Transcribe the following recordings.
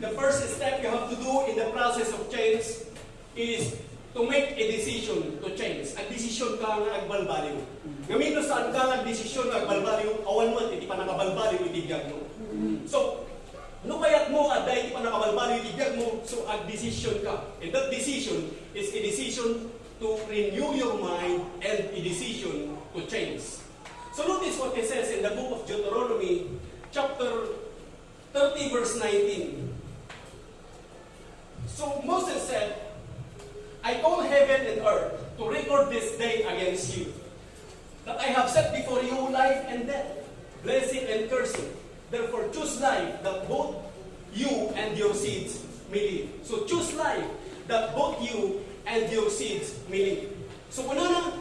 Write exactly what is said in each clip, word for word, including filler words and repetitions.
The first step you have to do in the process of change is to make a decision to change. Agdesisyon ka nga agbalbaliw. Ngamin no saan ka nga agdesisyon nga agbalbaliw, awan met iti panakabalbaliw iti biag mo. So, no kayat mo, adda iti panakabalbaliw iti biag mo, so agdesisyon ka. And that decision is a decision to renew your mind and a decision to change. So notice what he says in the book of Deuteronomy, chapter thirty, verse nineteen. So Moses said, "I call heaven and earth to record this day against you, that I have set before you life and death, blessing and cursing. Therefore choose life, that both you and your seeds may live." So choose life, that both you and your seeds may live. So kunana,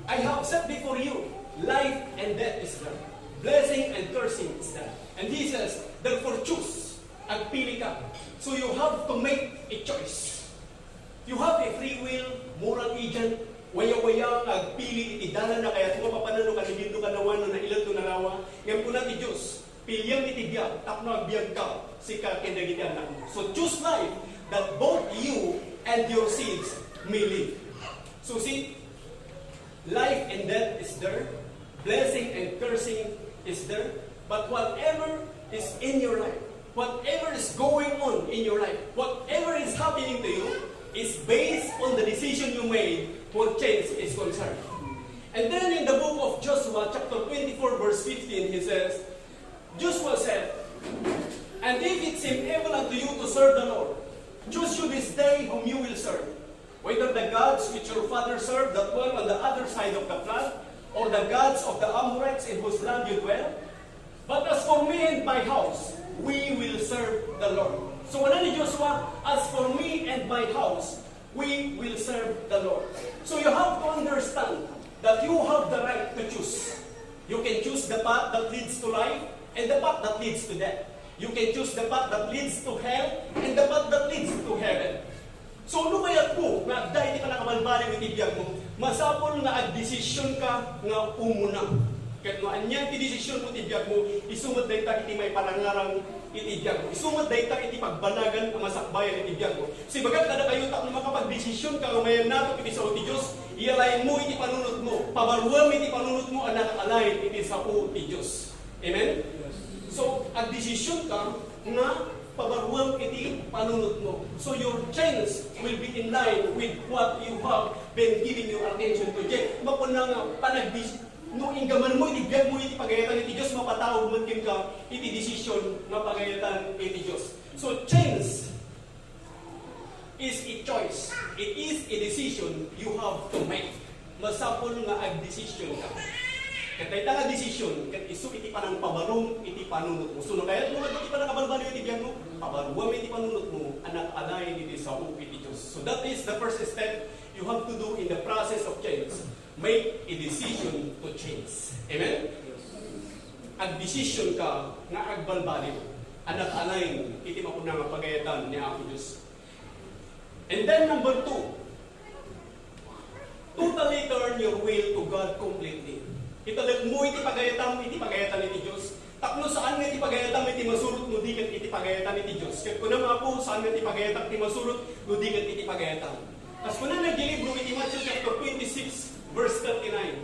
"I have set before you life and death is there. Blessing and cursing is there." And he says, "Therefore choose." Agpili ka. So you have to make a choice. You have a free will, moral agent, waya-waya nga agpili iti dalan a kayatmo mapanan no kanibinno kanawan no nailat no narawa. Ngem kuna ti Dios, "Piliam iti biag, tapno agbiagka, sika ken dagiti annakmo." So choose life that both you and your seeds may live. So see, life and death is there, blessing and cursing is there, but whatever is in your life, whatever is going on in your life, whatever is happening to you, is based on the decision you made where change is concerned. And then in the book of Joshua, chapter twenty-four, verse fifteen, he says, Joshua said, "And if it seem evil unto you to serve the Lord, choose you this day whom you will serve, whether the gods which your fathers served that dwell on the other side of the flood, or the gods of the Amorites in whose land you dwell. But as for me and my house, we will serve the Lord." So, kuna ni Joshua, "As for me and my house, we will serve the Lord." So, you have to understand that you have the right to choose. You can choose the path that leads to life and the path that leads to death. You can choose the path that leads to hell and the path that leads to heaven. So, no kayatmo nga adda iti panakabalbaliw iti biagmo, masapul nga agdesisyonka nga umuna. Ket no ania ti desisyonmo iti biagmo, isu met dayta iti maiparangarang iti biagmo. Isu met dayta iti pagbanagan a masakbayan iti biagmo. Sibagak kadakayo, tapno makapagdesisyonka nga mayannato iti sao ti Dios, iyalainmo iti panunotmo, pabaruem iti panunotmo a naka-align iti sao ti Dios. Amen? So, agdesisyonka nga pabaruem iti panunotmo. So, your change will be in line with what you have been giving your attention to. Diay mapanna nga panagdis-, no inggamanmo iti biagmo iti pagayatan iti Dios, mapataud met kenka iti desisyon nga pagayatan iti Dios. So, change is a choice. It is a decision you have to make. Masapul nga agdesisyonka. Ket dayta nga desisyon, ket isu iti panangpabarum iti panunotmo. So, no kayatmo nga adda ti panakabalbaliw iti biagmo, pabaruem iti panunotmo a naka-align iti sao iti Dios. So, that is the first step you have to do in the process of change. Make a decision to change. Amen? Agdesisyonka nga agbalbaliw a naka-align iti mapanna nga pagayatan ni Apo Dios. And then number two, totally turn your will to God completely. Italekmo iti pagayatam iti pagayatan iti Dios. Tapno saan nga iti pagayatam iti masurot no di ket iti pagayatan iti Dios. Ket kunam, "Apo, saan nga iti pagayatak ti masurot no di ket iti pagayatam." Kas kunana iti libro iti Matthew chapter twenty-six, verse thirty-nine.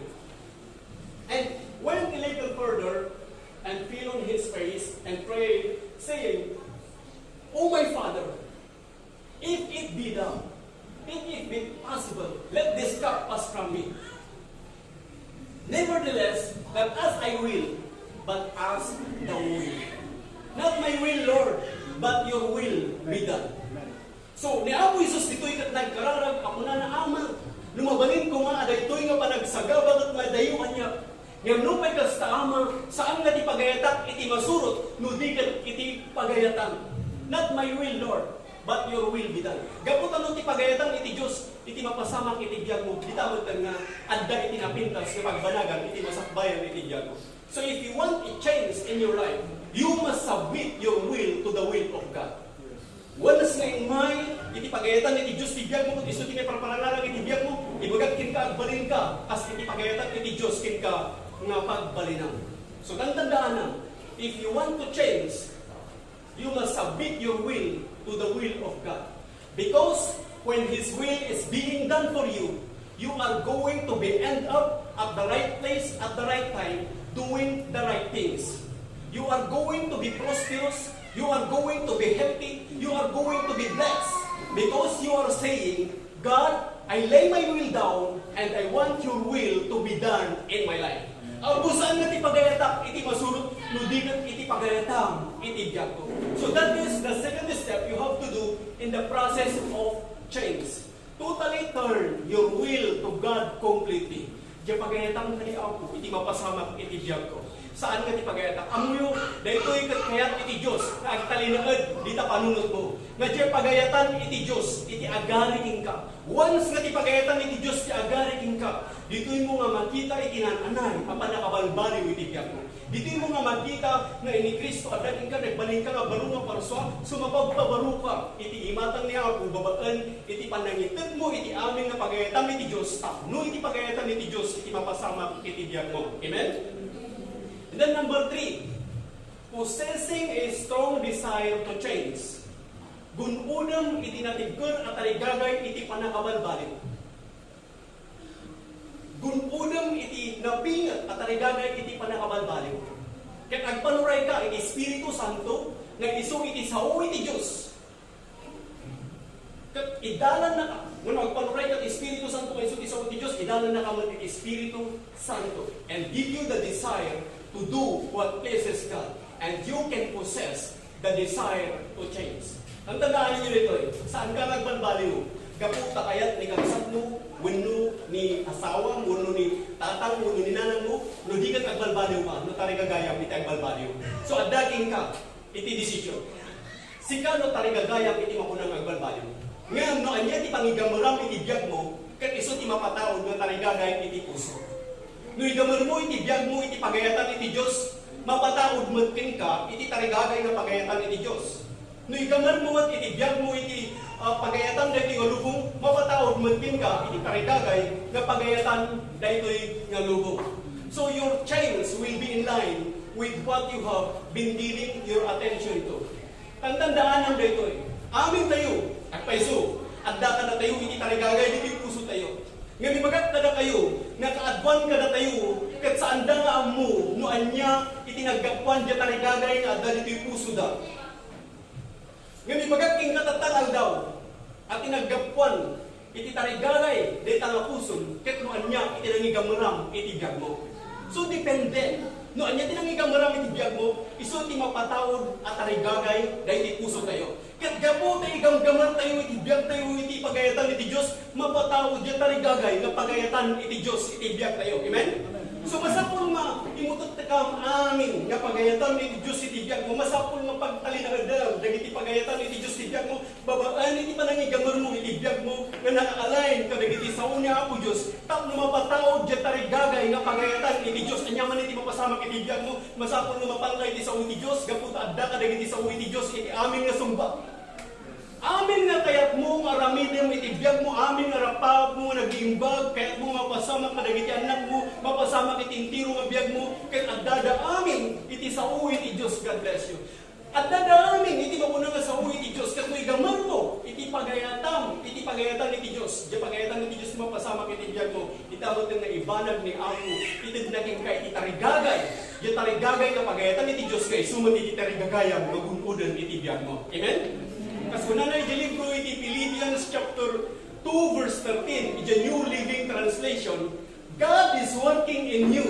And went a little further, and fell on his face, and prayed, saying, "O my Father, if it be done, if it be possible, let this cup pass from me. Nevertheless, not as I will, but as thou will. Not my will, Lord, but your will be done." So, ni Apo Jesus ditoy ket nagkararag a kunana, "Ama, no mabalin koma a daytoy nga panagsagaba ket madayo kaniak. Ngem nupay kasta, Ama, saan nga ti pagayatak iti masurot no di ket iti pagayatam. Not my will, Lord, but your will be done." Gapu ta no ti pagayatan iti Dios iti mapasamak iti biagmo, dita met nga adda iti napintas nga pagbanagan iti masakbayan iti biagmo. So if you want a change in your life, you must submit your will to the will of God. Once nga immay iti pagayatan iti Dios ti biagmo, ket isu ti maiparangarang iti biagmo, ibagak kenka, agbalinka kas iti pagayatan iti Dios kenka nga pagbalinam. So, tantandaanam, if you want to change, you must submit submit your will to the will of God. Because when His will is being done for you, you are going to be end up at the right place at the right time, doing the right things. You are going to be prosperous. You are going to be healthy. You are going to be blessed. Because you are saying, "God, I lay my will down and I want your will to be done in my life." Apo, saan nga ti pagayatak iti masurot no di ket iti pagayatam iti biagko? So that is the second step you have to do in the process of change. Totally turn your will to God completely. Diay pagayatam kadi, Apo, iti mapasamak iti biagko. Saan nga ti pagayatak? Ammoyo, daytoy ket kayat iti Dios nga agtalinaed dita panunotmo. Nga diay pagayatan iti Dios iti agari kenka. Once nga ti pagayatan iti Dios ti agari kenka, ditoymo nga makita iti naan-anay a pannakabalbaliw iti biagmo. Ditoymo nga makita nga ni Cristo adda kenka, nagbalinka nga baro nga parsua, so mapagpabaroka iti imatang ni Apo babaen iti pannangitedmo iti amin nga pagayatam iti Dios, tapno iti pagayatam iti Dios iti mapasamak iti biagmo. Amen? And then number three, possessing a strong desire to change. Gun-odem iti natibker a tarigagay iti pannakabalbaliw. Gun-odem iti napinget a tarigagay iti pannakabalbaliw. Ket agpanurayka iti Espiritu Santo nga isu iti sao iti Dios. Ket idalannaka, wenno agpanurayka iti Espiritu Santo nga isu iti sao iti Dios, idalannaka met iti Espiritu Santo and give you the desire to do what pleases God, and you can possess the desire to change. Ang tandaan ninyo ditoy, saan ka nagbalbaliw? Gapu ta kayat ni kabsatmo, wenno ni asawam, wenno ni tatang, wenno ni nanangmo, no di ka agbalbaliw ka, no tarigagayam iti agbalbaliw. So, adda kenka iti desisyon. Sika no tarigagayam iti makunang agbalbaliw. Ngem no ania ti pangigameram iti biagmo, ket isu ti mapataud nga tarigagay iti puso. No igamermo iti biagmo iti pagayatan iti Dios, mapataud met kenka iti tarigagay nga pagayatan iti Dios. No igamermo met iti biagmo iti, ah, pagayatan daytoy nga lubong, mapataud met kenka iti tarigagay nga pagayatan daytoy nga lubong. So your change will be in line with what you have been giving your attention to. Tandaan daytoy. Amin tayo, agpayso, adda kadatayo iti tarigagay ditoy puso tayo. Nga ibagak kadakayo, nga kaaduan kadatayo, ket saanda nga ammo no ania iti naggapuan diay tarigagay nga adda ditoy pusoda. Nga ibagak kenka tatta nga aldaw, a ti naggapuan iti tarigagay dayta nga pusom, ket no ania iti nangigameram iti biagmo. So, depende. No ania ti nangigameram iti biagmo, isu ti mapataud a tarigagay daydi puso tayo. Ket gapu ta igamgamer tayo iti biag tayo iti pagayatan iti Dios, mapataud diay tarigagay nga pagayatan iti Dios iti biag tayo. Amen? So, masapul nga imutektekam amin nga pagayatan iti Dios iti biagmo, masapul nga pagtalinaedem dagiti pagayatan iti Dios iti biagmo, babaen iti panangigamermo iti biagmo nga naka-align kadagiti sao ni Apo Dios, tapno mapataud diay tarigagay nga pagayatan iti Dios. Ania man iti mapasamak iti biagmo, masapul nga mapangka iti sao iti Dios, gapu ta adda kadagiti sao iti Dios iti amin nga sungbat. Amin nga kayatmo nga aramidem iti biagmo, amin nga rapapmo nga nag-iimbag, kayatmo nga mapasamak kadagiti annakmo, mapasamak iti entero nga biagmo, ket addada amin iti sao iti Dios. God bless you. Addada amin iti makuna nga sao iti Dios, ket no igamermo iti pagayatam, iti pagayatan iti Dios, diay pagayatan iti Dios ti mapasamak iti biagmo, ita met nga ibanag ni Apo, itedna kenka iti tarigagay, diay tarigagay nga pagayatan iti Dios nga isu met iti tarigagayam nga gun-oden iti biagmo. Amen? Kas kunana iti libro iti Philippians chapter two verse thirteen, iti New Living Translation, "God is working in you,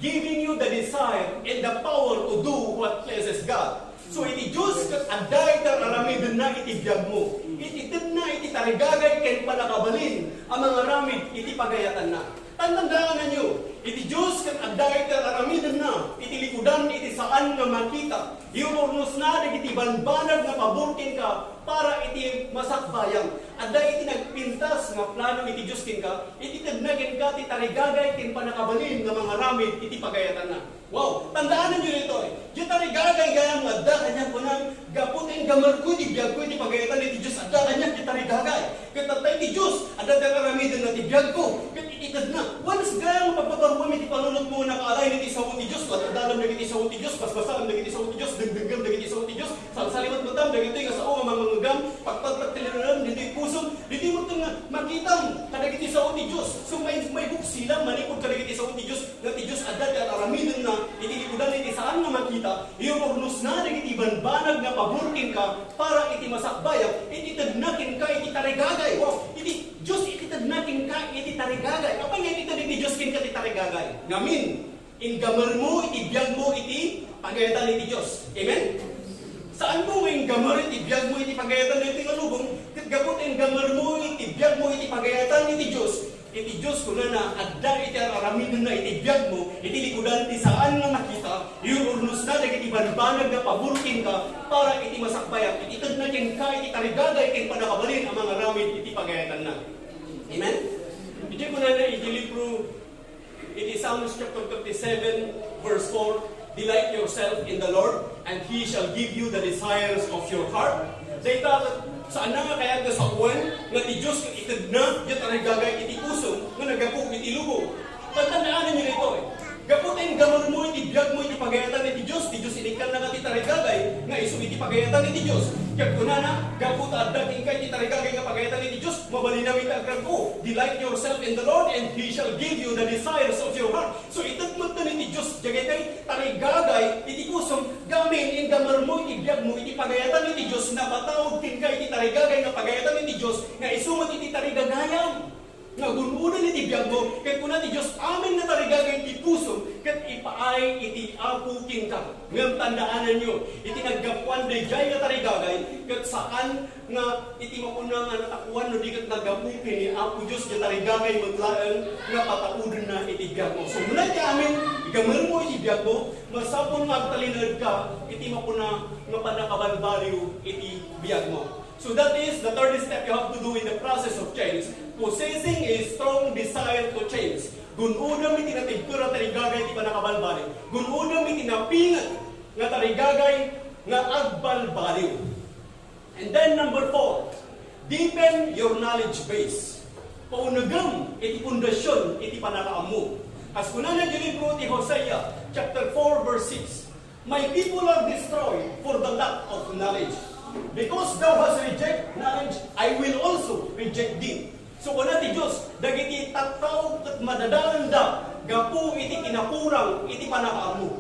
giving you the desire and the power to do what pleases God." So, iti Dios ket adda iti ar-aramidenna iti biagmo. Iti itedna iti tarigagay ken pannakabalin a mangaramid iti pagayatanna. Tantandaananyo, iti Dios ket adda iti ar-aramidenna iti likudan iti saan nga makita. Iururnosna dagiti banbanag nga pabor kenka para iti masakbayam. Adda iti nagpintas nga plano iti Dios kenka, iti itedna kenka ti tarigagay ken pannakabalin nga mangaramid iti pagayatanna. Wow! Tandaananyo ditoy, diay tarigagay gayam nga adda kaniak kunam, gapu ta ingamerko iti biagko iti pagayatan iti Dios, adda kaniak diay tarigagay. Ket tatta iti Dios, adda ti ar-aramidenna ti biagko. Ket iti itedna, once gayam nga pagpaparuam iti panunotmo nga naka-align iti sao ti Dios, adda dalam dagiti sao ti Dios, basbasaem dagiti sao ti Dios, dengdengngem dagiti sao ti Dios, salsaliwet metam, Dagitoy nga sao nga mangngegam, pagpagpagtiliran, ditoy pusom, ditoy mo nga makitam kadagiti sao ti Dios. So, may, may buksila manipud kadagiti sao ti Dios, nga ti Dios adda ti ar-aramidenna, iti likudan iti saan nga makita, iururnosna dagiti banbanag nga pabor kenka, para iti masakbayag, iti tedna kenka, iti tarigagay. Wow! Iti Dios, iti tedna kenka, iti tarigagay. Apay nga iti ted iti Dios kenka ti tarigagay? Ngamin, inggamermo iti biagmo iti pagayatan iti Dios. Amen? Saanmo nga inggamer iti biagmo iti pagayatan daytoy nga lubong, ket gapu ta inggamermo iti biagmo iti pagayatan iti Dios, iti Dios kunana, adda iti ar-aramidenna iti biagmo, iti likudan ti saan nga makita, iururnosna dagiti banbanag nga pabor kenka, para iti masakbayag, iti tedna kenka, iti tarigagay ken pannakabalin a mangaramid iti pagayatanna. Amen? Iti kunana iti libro Iti Psalms chapter thirty-seven, verse four, "Delight yourself in the Lord, and He shall give you the desires of your heart." Dayta, saan na nga kayat nga sawen nga ti Dios nga itedna diay tarigagay iti puso nga naggapu iti lubong. Tandaanan niyo daytoy. Gapu ta inggamermo iti biagmo iti pagayatan iti Dios, ti Dios inikkanna nga ti tarigagay nga isu iti pagayatan iti Dios. Ket kunana, gapu ta adda kenka iti tarigagay nga pagayatan iti Dios, mabalinam iti agragko. Delight yourself in the Lord, and He shall give you the desires of your heart. So, ited met ken iti Dios dagiti tarigagay iti pusom, gamin, inggamermo iti biagmo iti pagayatan iti Dios, napataud kenka iti tarigagay nga pagayatan iti Dios, nga isu met iti tarigagayam. Nga gun-oden iti biagmo, ket kuna ti Dios, amin nga tarigagay iti pusom, ket ipaay iti Apo kenka. Ngem tandaananyo, iti naggapuan daydiay nga tarigagay, ket saan nga iti mapuna nga natakuan no di ket naggapu ken ni Apo Dios diay tarigagay met laeng nga pataudenna iti biagmo. So, muna iti amin, igamermo iti biagmo, masapul nga agtalinaedka iti mapuna nga pannakabalbaliw iti biagmo. So that is the third step you have to do in the process of change, possessing a strong desire to change. Gun-odem iti natibker a tarigagay ti pannakabalbaliw. Gun-odem iti napinget nga tarigagay nga agbalbaliw. And then number four, deepen your knowledge base. Paunegem iti pundasion iti pannakaammo. Kas kunana iti libro ti Hosea, chapter four, verse six, "My people are destroyed for the lack of knowledge. Because thou hast rejected knowledge, I will also reject thee." So, kuna ti Dios, dagiti tattao ket madadaelda gapu iti kinakurang iti pannakaammo.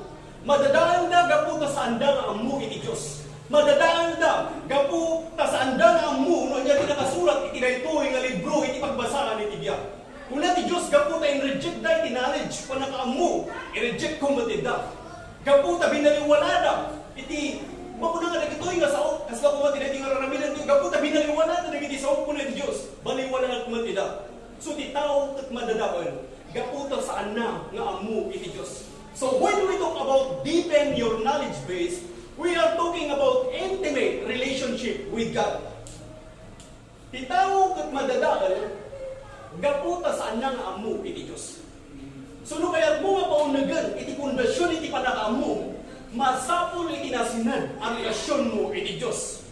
Madadaelda gapu ta saanda nga ammo iti Dios. Madadaelda gapu ta saanda nga ammo no ania ti nakasurat iti daytoy nga libro iti pagbasaan iti biag. Kuna ti Dios, gapu ta in-reject da iti knowledge, pannakaammo, i-reject ko met ida. Gapu ta binaliwalada iti, mapuna nga dagitoy nga sao, kasla koma ti daytoy nga raramidan ti, gapu ta binaliwalada dagiti sao, kuna ti Dios, baliwalaak met ida. So, ti tao ket madadael, gapu ta saanna nga ammo iti Dios. So, when we talk about deepen your knowledge base, we are talking about intimate relationship with God. Ti tao ket madadael, gapu ta saanna nga ammo iti Dios. So, no kayatmo nga paunegen iti pundasion iti pannakaammo, masapul iti nasined a relasionmo iti Dios.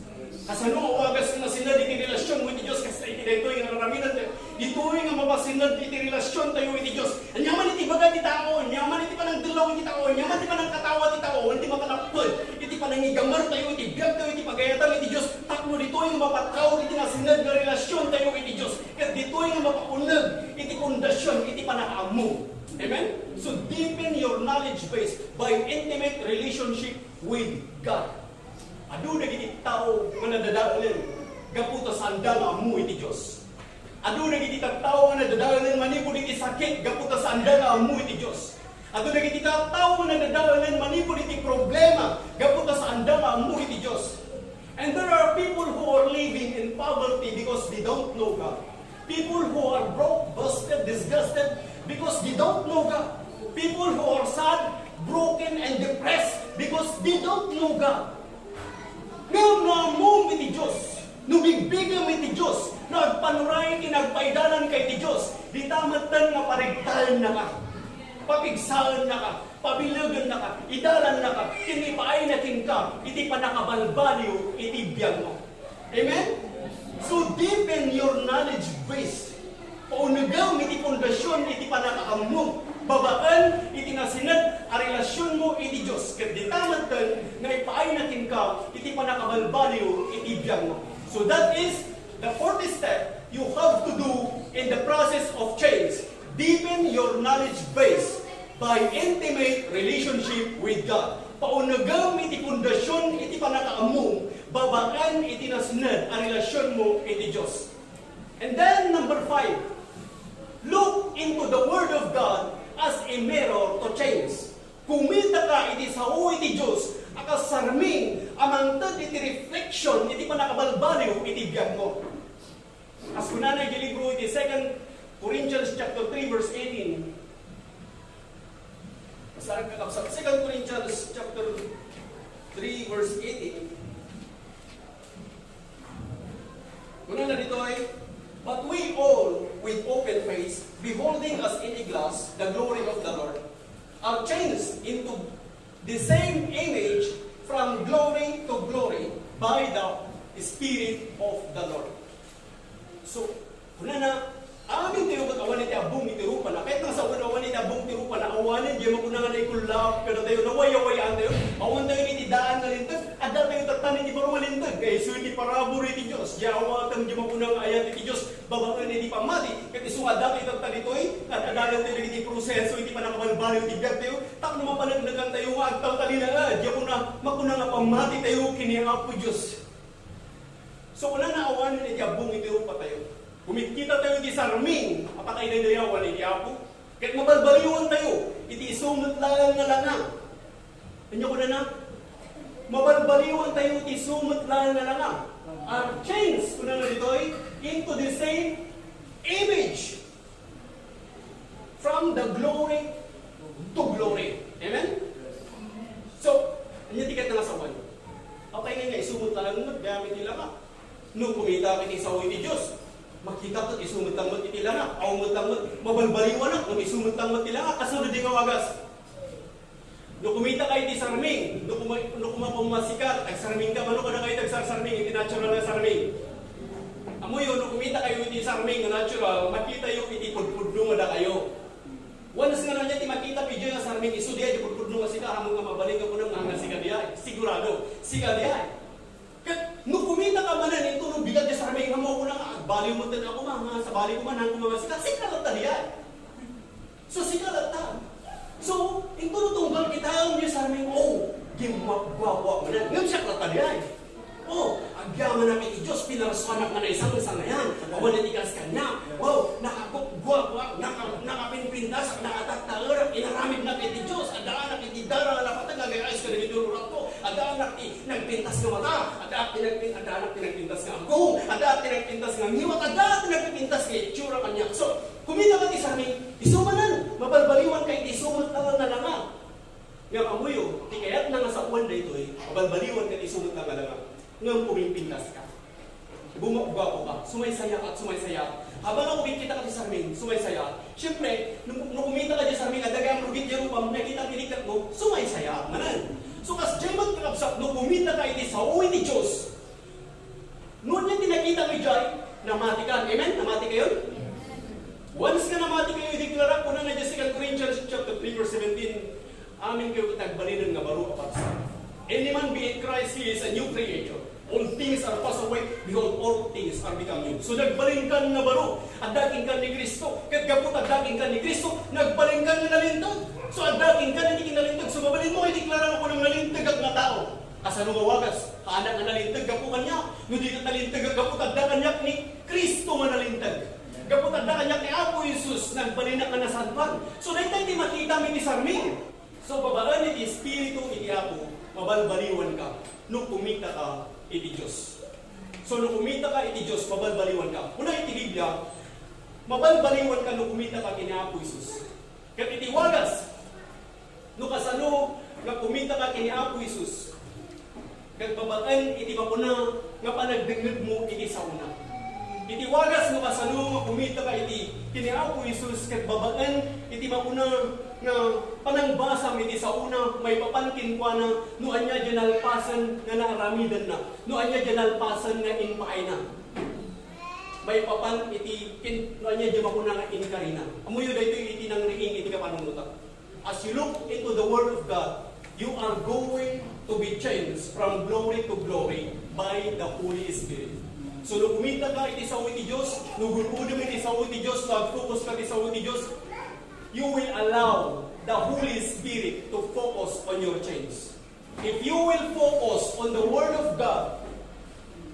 Kasano nga wagas nga nasined iti relasionmo iti Dios? Kasta iti daytoy nga raramidan tayo. Ditoy nga mapasined iti relasiontayo iti Dios. Ania man iti baga ti tao, ania man iti panangdellaw iti tao, ania man iti panangkatawa ti tao, iti mapanapped iti panangigamertayo iti biagtayo iti pagayatan iti Dios, tapno ditoy nga mapataud iti nasined nga relasiontayo iti Dios, ket ditoy nga mapauneg iti pundasion iti pannakaammo. Amen? So, deepen your knowledge base by intimate relationship with God. Adu dagiti tao nga nadadaelen gapu ta saanda nga ammo iti Dios. Adu dagiti tattao nga nadadaelen manipud iti sakit gapu ta saanda nga ammo iti Dios. Adu dagiti tattao nga nadadaelen manipud iti problema gapu ta saanda nga ammo iti Dios. And there are people who are living in poverty because they don't know God. People who are broke, busted, disgusted because they don't know God. People who are sad, broken, and depressed because they don't know God. Ngem no ammom iti Dios, no bigbigem iti Dios, no agpanuray ken agpaidalanka iti Dios, dita metten nga parigtaennaka, papigsaennaka, pabilegennaka, idalannaka, ken ipaayna kenka iti pannakabalbaliw iti biagmo. Amen? So deepen your knowledge base. Paunegem iti pundasion iti pannakaammo. Babaen iti nasined a relasionmo iti Dios, ket dita metten nga ipaayna kenka iti pannakabalbaliw iti biagmo. So that is the fourth step you have to do in the process of change. Deepen your knowledge base by intimate relationship with God. Paunegem iti pundasion iti pannakaammo babaen iti nasined a relasionmo iti Dios. And then, number five, look into the Word of God as a mirror to change. Kumitaka iti sao iti Dios a kas sarming a mangted iti reflection iti pannakabalbaliw iti biagmo. As kunana iti libro iti Second Corinthians chapter three, verse eighteen. Basaen, kakabsat, Second Corinthians chapter three, verse eighteen. Kunana ditoy, "But we all, with open face, beholding as in a glass the glory of the Lord, are changed into the same image from glory to glory by the Spirit of the Lord." So, kunana, amin tayo ket awan iti abbong iti rupana. Ket nang sa awan iti abbong iti rupana, awanen diay makuna nga naikullap kadatayo, nawayawayaantayo. Awan tayo iti daan nga linteg, adda tayo tatta iti baro nga linteg. Nga isu iti parabur iti Dios, diay awaten diay makuna nga ayat iti Dios babaen iti pammati. Ket isu nga adda tayo tatta ditoy, ket adda tayo iti proseso iti pannakabalbaliw iti biag tayo. Tapno mapaneknekan tayo nga agtaltalinaed, diay kuna, makuna nga pammati tayo ken ni Apo Dios. So, kunana, awanen iti abbong iti rupa tayo. Kumitkita tayo iti sarming a pakaidaydayawan iti Apo. Ket mabalbaliwan tayo iti isu met laeng nga langa. Ania kunana? Mabalbaliwan tayo iti isu met laeng nga langa. Are changed, kunana ditoy, into the same image. From the glory to glory. Amen? So, ania ti ket nga sawen? Apay nga isu met laeng met gayam iti langa? No kumitak iti sao iti Dios, makitak ket isu met laeng met iti langa. Aw met laeng met, mabalbaliwanak no isu met laeng met ti langa. Kasano di nga wagas? No kumitaka iti sarming, no kuma-, no kumakumasika, agsarmingka, mano kadakayo ti agsarsarming iti natural nga sarming? Ammoyo, no kumitakayo iti sarming nga natural, makitayo iti pudpudno nga dakayo. Once nga ania ti makita idiay nga sarming, isu diay ti pudpudno nga sika, ammom nga mabalin nga kunam nga sika diay. Sigurado, sika diay. Ket no kumitaka manen, intono bigat ti sarming, ammo kuna nga agbaliw metten a koma, nga sabali koma, nang koma nga sika, sika latta diay. So, sika latta. So, intono tunggal kitaem diay sarming, oh, gimmaguaguak manen. Ngem siak latta diay. Oh, agyamanak iti Dios, pinarsuanak nga naisangasangayan. Awan iti kas kaniak. Wow, nakagukguak, naka-, nakapinpintas, nakatattaerak, inaramidnak iti Dios. Addaanak iti dara nga napateg nga agay-ayos kadagiti ururakko. Addaanak ti nagpintas nga mata. Addaak ti nagpin-, addaanak ti nagpintas nga aggong. Addaak ti nagpintas nga ngiwat. Addaak ti nagpintas nga itsura kaniak. So, kumitaka ti sarming, isu manen, mabalbaliwanka iti isu met laeng nga langa. Ngem ammoyo, ti kayatna nga sawen daytoy, mabalbaliwanka iti isu met laeng nga langa. Ngem pumingpintaska. Gumapguapoka, sumaysayaat, sumaysayaat. Habang nga kumitkitaka ti sarming, sumaysayaat. Siempre, no, no kumitaka diay sarming, adda gayam rugit diay rupam, nakita ti likkatmo, sumaysayaat manen. So, kasdiay met, kakabsat, no kumitaka iti sao iti Dios, no ania ti nakitam idiay, namatikan. Amen? Namatikayon? Once nga namatikayo, ideklara, kunana diay Second Corinthians chapter three, verse seventeen, "Aminkayo ket nagbalinen nga baro a parsua. Any man be in Christ, he is a new creature. Old things are passed away, behold, all things are become new." So, nagbalinkan nga baro. Adda kenka ni Cristo. Ket gapu ta adda kenka ni Cristo, nagbalinkan nga nalinteg. So, adda kenka iti kinalinteg. So, mabalinmo nga ideklara nga kunam, "Nalintegak nga tao." Kasano nga wagas? Kaanak nga nalinteg gapu kaniak. No di ket nalinteg gapu ta adda kaniak ni Cristo nga nalinteg. Gapu ta adda kaniak ni Apo Jesus, nagbalinak nga nasantoan. So, daytoy ti makitam iti sarming. So, babaen iti Espiritu iti Apo, mabalbaliwanka no kumitaka iti Dios. So, no kumitaka iti Dios, mabalbaliwanka. Kuna iti Biblia, mabalbaliwanka no kumitaka ken ni Apo Jesus. Ket iti wagas, no kasano nga kumitaka ken ni Apo Jesus, ket babaen iti makuna nga panagdengngegmo iti saona. Iti wagas, no kasano nga kumitaka iti, ken ni Apo Jesus, ket babaen iti makuna nga panangbasam iti saona, maipapan kenkuana no ania diay nalpasen nga naaramidenna, no ania diay nalpasen nga impaayna. Maipapan iti kin-, no ania diay makuna nga inkarina. Ammoyo daytoy iti nangriing iti kapanunotak. As you look into the Word of God, you are going to be changed from glory to glory by the Holy Spirit. So, no kumitaka iti sao iti Dios, no gun-odem iti sao iti Dios, no agfocus ka iti sao iti Dios, you will allow the Holy Spirit to focus on your change. If you will focus on the Word of God,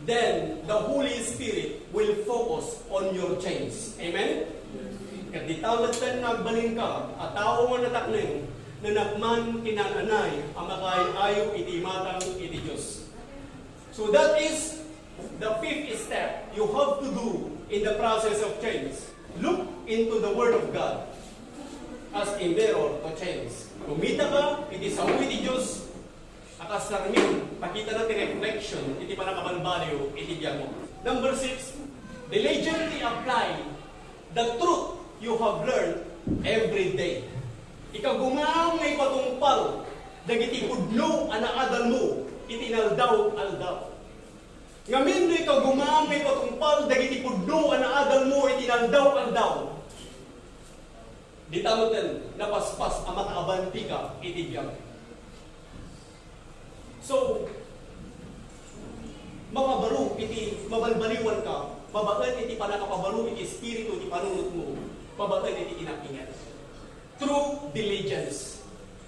then the Holy Spirit will focus on your change. Amen? Ket dita metten nga agbalinka a tao nga natakneng, nanakman kinananay a makaay-ayo iti imatang iti Dios. So that is the fifth step you have to do in the process of change. Look into the Word of God as a mirror to change. Kumita ka iti sao iti Dios, a kas ngarud, pakitana ti reflection iti pannakabalbaliw iti biagmo. Number six, diligently apply the truth you have learned every day. Ikagumam nga ipatungpal dagiti pudno a naadalmo iti inaldaw-aldaw. Ngamin no ikagumam nga ipatungpal dagiti pudno a naadalmo iti inaldaw-aldaw, dita metten napaspas a makaabantika iti biag. So, mapabaro iti mabalbaliwanka babaen iti pannakapabaro iti espiritu ti panunotmo, babaen iti kinapinget. Through diligence,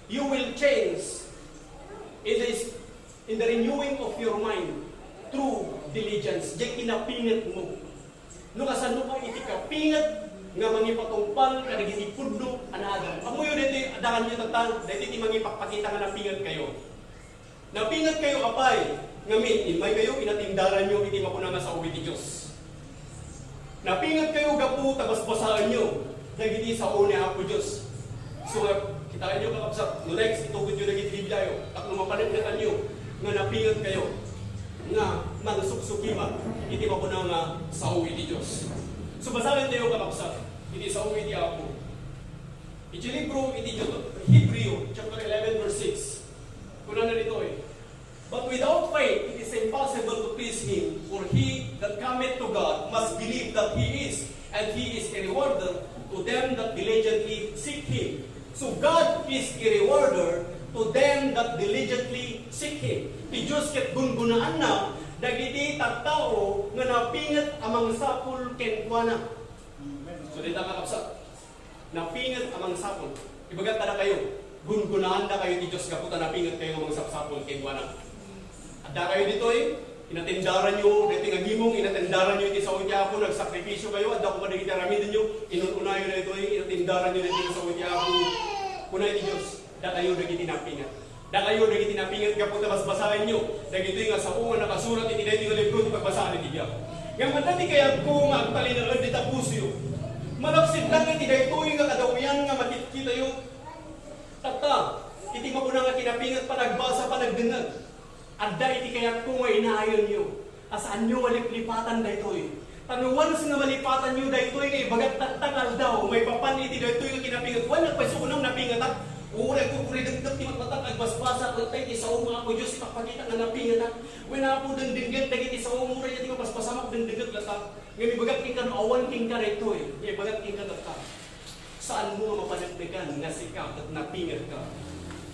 you will change in the, in the renewing of your mind through diligence. Diay kinapingetmo. No kasano ka iti kapinget nga mangipatungpal kadagiti pudno a naadal. Ammoyo daytoy, addanganyo tatta, daytoy ti mangipakpakita nga napingetkayo. Napingetkayo apay, ngamin, immaykayo, inatindaranyo iti makuna nga sao iti Dios. Napingetkayo gapu ta basbasaenyo dagiti sao ni Apo Dios. So, kitaenyo, kakabsat, no next, itugidyo dagiti Bibliayo, tapno mapaneknekanyo nga napingetkayo nga mangsuksukiman iti makuna nga sao iti Dios. So, basaentayo, kakabsat, iti sao iti Apo. Iti libro iti Deut-, Hebreo, chapter eleven, verse six. Kunana ditoy, "But without faith it is impossible to please Him, for he that cometh to God must believe that He is, and He is a rewarder to them that diligently seek Him." So God is a rewarder to them that diligently seek Him. Ti Dios ket gungunaanna dagiti tattao nga napinget a mangsapul kenkuana. So, dita, kakabsat, napinget a mangsapul. Ibaga kadakayo, gungunaandakayo ti Dios gapu ta napingetkayo nga mangsapsapul kenkuana. Addakayo ditoy, inatendaranyo, daytoy nga gimong, inatendaranyo iti sao iti Apo, nagsakripisyokayo, adda koma dagiti aramidenyo, inun-unayo daytoy, inatendaranyo daytoy nga sao iti Apo. Kuna iti Dios, dakayo dagiti napinget. Dakayo dagiti napinget gapu ta basbasaenyo dagitoy nga sao nga nakasurat iti daytoy nga libro ti pagbasaan iti biag. Ngem adda ti kayatko nga agtalinaed dita pusoyo. Malaksid laeng iti daytoy nga kadawian nga makitkitayo. Tatta, iti makuna nga kinapinget, panagbasa, panagdengngeg. Adda iti kayatko nga inaayonyo. A saanyo nga liplipatan daytoy. Ta no once nga malipatanyo daytoy nga ibagak tatta nga aldaw, maipapan iti daytoy nga kinapinget, wen, agpayso kunam napingetak. Uray kurkuridekdek ti matmatak, agbasbasak latta iti sao nga Apo Dios, ipakpakita nga napingetak. Wen, Apo, dengdengngeg dagiti saom, uray iti mabasbasamak, dengdengngeg latta. Ngem ibagak kenka no awan kenka daytoy, nga ibagak kenka tatta. Saanmo nga mapaneknekan nga sika ket napingetka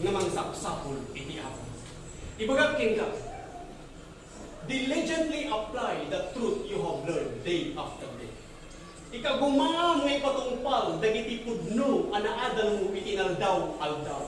nga mangsapsapul iti Apo. Ibagak kenka, diligently apply the truth you have learned day after day. Ikagumam nga ipatungpal dagiti pudno a naadalmo iti inaldaw-aldaw.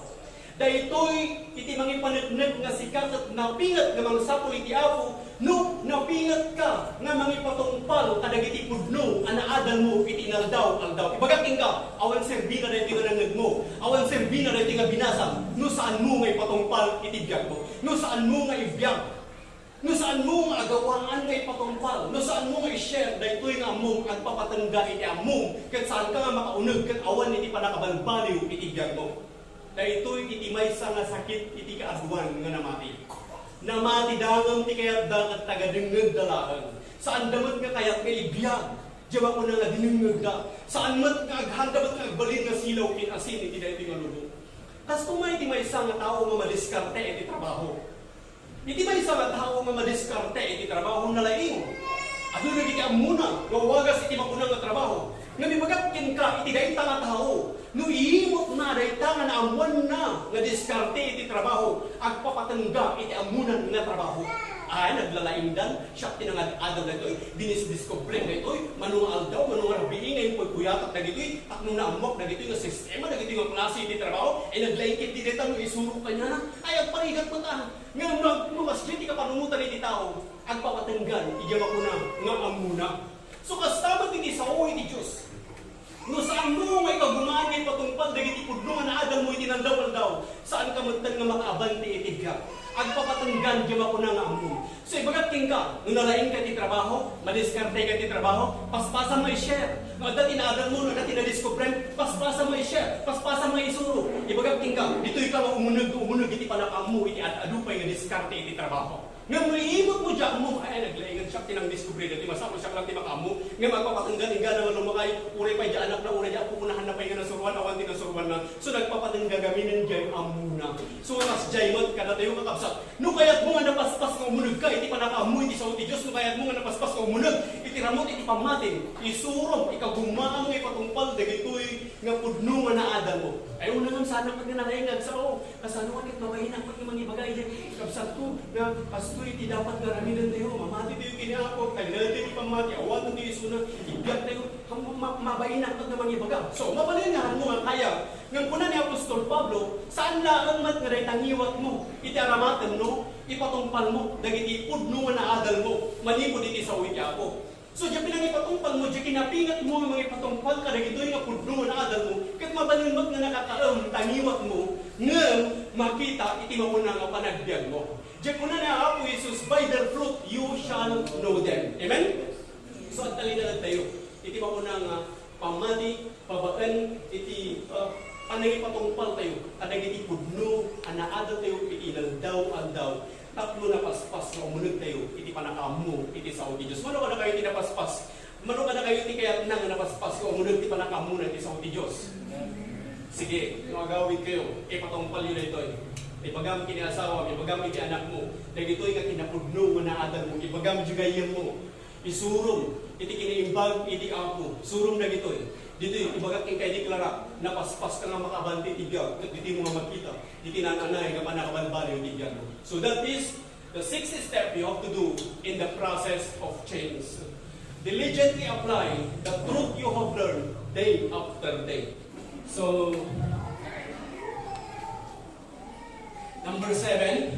Daytoy iti mangipaneknek nga sika ket napinget nga mangsapul iti Apo no napingetka nga mangipatungpal kadagiti pudno a naadalmo iti inaldaw-aldaw. Ibagak kenka, awan serbina daytoy nga nangngegmo, awan serbina daytoy nga binasam no saanmo nga ipatungpal iti biagmo, no saanmo nga ibiag. No saanmo nga agawaan nga ipatungpal, no saanmo nga i-share daytoy nga ammom, agpapatengga iti ammom, ket saanka nga makauneg ket awan iti pannakabalbaliw iti biagmo. Daytoy iti maysa nga sakit iti kaaduan nga namati. Namati da ngem ti kayatda ket tagadengngegda laeng. Saanda met nga kayat nga ibiag diay makuna nga dinengngegda. Saan met nga aghanda met nga agbalin nga silaw ken asin iti daytoy nga lubong. Kas koma iti maysa nga tao nga madiskarte iti trabaho. Iti maysa nga tao nga madiskarte iti trabaho, nalaing. Adu dagiti Ammona nga wagas iti makuna nga trabaho. Ngem ibagak kenka iti dayta nga tao, no iimutna dayta nga naammoanna nga diskarte iti trabaho, agpapatengga iti ammona nga trabaho. Ay, naglalaingdan, siak ti nangad-adal daytoy, dinisdiskubre daytoy, mano nga aldaw, mano nga rabii nga impuypuyatak dagitoy, tapno naammoak dagitoy nga sistema, dagitoy nga klase iti trabaho, ay naglaing ketdi dayta no isurok kaniana, ay agparigat met a. Ngem no ag-, no masdi ti kapanunotan iti tao, agpapatenggan iti makuna nga ammona. So, kasta met iti sao iti Dios. No saanmo nga ikagumaan nga ipatungpal dagiti pudno nga naadalmo iti naldaw-aldaw, saanka metten nga makaabante iti biag. Agpapatenggan iti makuna nga ammom. So, ibagak kenka, no nalaingka iti trabaho, madiskarteka iti trabaho, paspasam nga i-share. No adda ti naadalmo, no adda ti nadiskubrem, paspasam nga i-share, paspasam nga isuro. Ibagak kenka, ditoyka nga umuneg, umuneg iti panakaammo iti ad-adu pay nga diskarte iti trabaho. Ngem no iimutmo diay ammom, ay, naglaingan siak ti nangdiskubre daytoy, masapul siak lang ti makaammo. Ngem agpapatenggan, inggana nga lumakay, uray pay diay anakna, uray diay apona, awan ti nasuroanna. So, nagpapatengga gamin diay ammona. So, kas diay met kadatayo, kakabsat. No kayatmo nga napaspas nga umunegka iti panakaammo iti sao ti Dios, no kayatmo nga napaspas nga umuneg iti ramut iti pammatim, isurom, ikagumaam nga ipatungpal dagitoy nga pudno nga naadalmo. Ay, una nga, saan nga pagkakalaing nga agsao? Kasano nga ket mabainak pay nga mangibaga iti kabsatko nga kastoy ti dapat nga aramidentayo, mamati tayo ken ni Apo, tagnaed tayo ti pammati, awan tayo isuna, ibiag tayo, ma-, ma-, mabainak pay nga mangibaga. So, mabalin nga, ano nga kaya? Ngem kuna ni Apostol Pablo, saan laeng met nga dayta ngiwatmo iti aramatenmo, ipatungpalmo dagiti pudno nga naadalmo manipud iti sao iti Apo. So, diay pinangipatungpalmo, diay kinapingetmo nga mangipatungpal kadagitoy nga pudno nga naadalmo, ket mabalin met nga nakakaem ta ngiwatmo, ngem makita iti makuna nga panagbiagmo. Diay kuna ni Apo Jesus, "By their fruit you shall know them." Amen? So, agtalinaed tayo iti makuna nga pammati, babaen iti, uh, panangipatungpal tayo kadagiti pudno a naadal tayo iti inaldaw-aldaw. Tapno napaspas nga umuneg tayo iti panakaammo iti sao ti Dios. Mano kadakayo ti napaspas? Mano kadakayo ti kayatna nga napaspas nga umuneg ti panakaammo na iti sao ti Dios? Sige, no agawid kayo, ipatungpalyo daytoy. Ibagam ken ni asawam, ibagam iti anakmo, dagitoy nga kinapudno nga naadalmo, ibagam diay gayyemmo. Isurom iti kinaimbag iti Apo. Surom dagitoy. Ditoy, ibagak kenka, ideklara, napaspaska nga makaabante iti biag, ket ditoy mo nga makita iti naan-anay nga pannakabalbaliw iti biagmo. So that is the sixth step you have to do in the process of change. Diligently apply the truth you have learned day after day. So, number seven,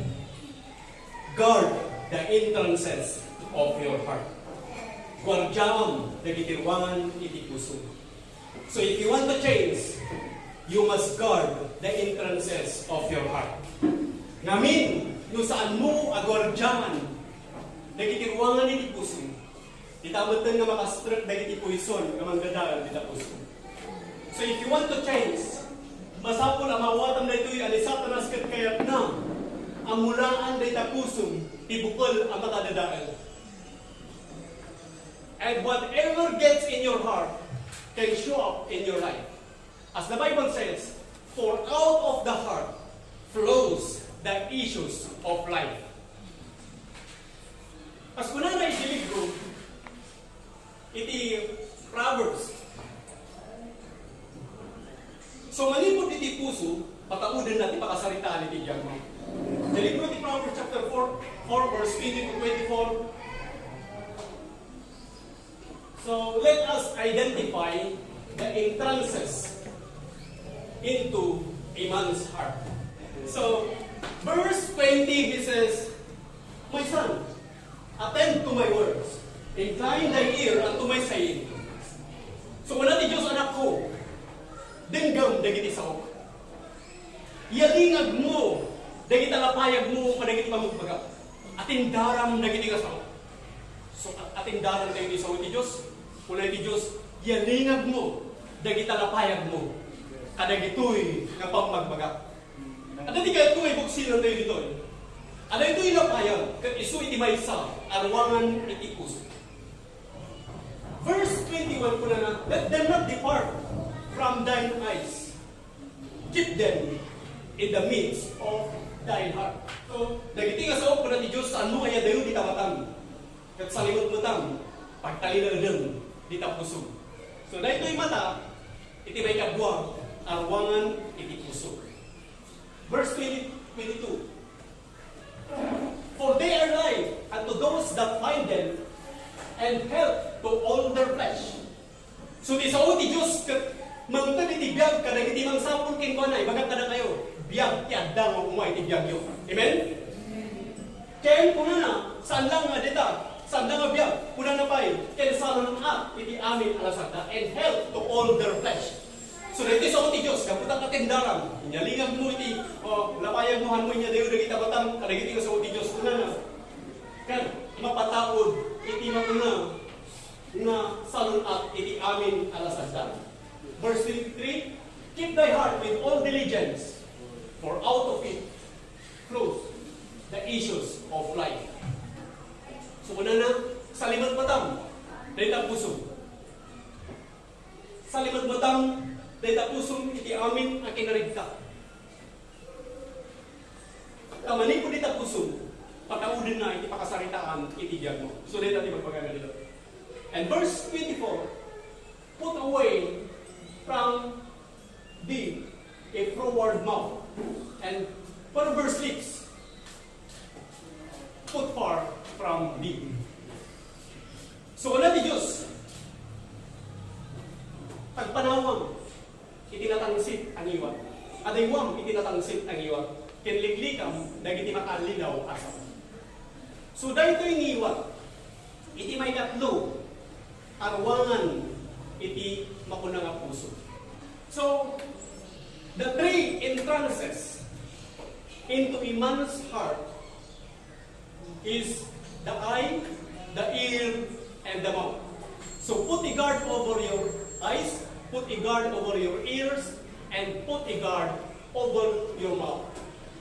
guard the entrances of your heart. Guardiam dagiti ruangan iti puso. So if you want to change, you must guard the entrances of your heart. Ngamin, no saanmo a guardiaman dagiti ruangan iti puso, dita metten nga makastrek dagiti poison nga manggadael dita puso. So if you want to change, masapul a maawatam daytoy a ni Satanas ket kayatna a mulaan dayta pusom ti bukel a makadadael. And whatever gets in your heart can show up in your life. As the Bible says, "For out of the heart flows the issues of life." As kunana iti libro, iti Proverbs. So, manipud iti puso, pataudenna ti pakasaritaan iti biagmo. Iti libro ti Proverbs chapter four, four, verse twenty to twenty-four. So, let us identify the entrances into a man's heart. So, verse twenty, he says, "My son, attend to my words. Incline thy ear unto my saying." So, kuna ti Dios, "Anakko, denggem dagiti saok. Yalingagmo dagiti lapayagmo kadagiti pammagbagak. Atindaram dagiti nga sao." So, at-, atindaran tayo ti sao ti Dios. Kuna ti Dios, "Yalingagmo dagiti lapayagmo kadagitoy nga pammagbagak." Adda ti kayatko nga ibuksilentayo ditoy. Adda ditoy lapayag, ket isu iti maysa a ruangan iti puso. Verse twenty-one kunana, "Let them not depart from thine eyes. Keep them in the midst of thine heart." So, dagiti nga sao, kuna ti Dios, saanmo nga iyadayo dita matam. Ket salimetmetam, Pagtalinaedem dita puso. So, daytoy mata, iti maikadua, a ruangan iti puso. Verse twenty, twenty-two. For they are life unto those that find them, and health to all their flesh. So, ti sao ti Dios ket mangted iti biag kadagiti mangsapul kenkuana, ibagak kadakayo, biag ti adda nga umay ti biagyo. Amen? Ken kunana, saan lang nga dita, saan lang nga biag, kunana pay, ken salun-at iti amin a lasagda, and health to all their flesh. So, daytoy sao ti Dios, gapu ta katendaran, inyalingag mo iti, o, lapayag mo, han mo inyadayo dagiti a batang, kadagiti nga sao ti Dios, kunana, ken mapataud iti makuna nga salun-at iti amin a lasagda. Verse twenty-three, "Keep thy heart with all diligence, for out of it flows the issues of life." So, kunana, salimatmatam dayta puso. Salimatmatam dayta puso iti amin a kinarigta. Ta manipud ita puso, pataudenna iti pakasaritaan iti biagmo. So, dayta ti ibagbagana dita. And verse twenty-four, "Put away from thee a froward mouth and perverse lips. Put far from thee." So, kuna ti Dios, agpanawam iti natangsit a ngiwat. Adaywam iti natangsit a ngiwat, ken liklikam dagiti makaallilaw a sao. So, daytoy ngiwat iti maikatlo a ruangan iti makuna nga puso. So, the three entrances into a man's heart is the eye, the ear, and the mouth. So put a guard over your eyes, put a guard over your ears, and put a guard over your mouth.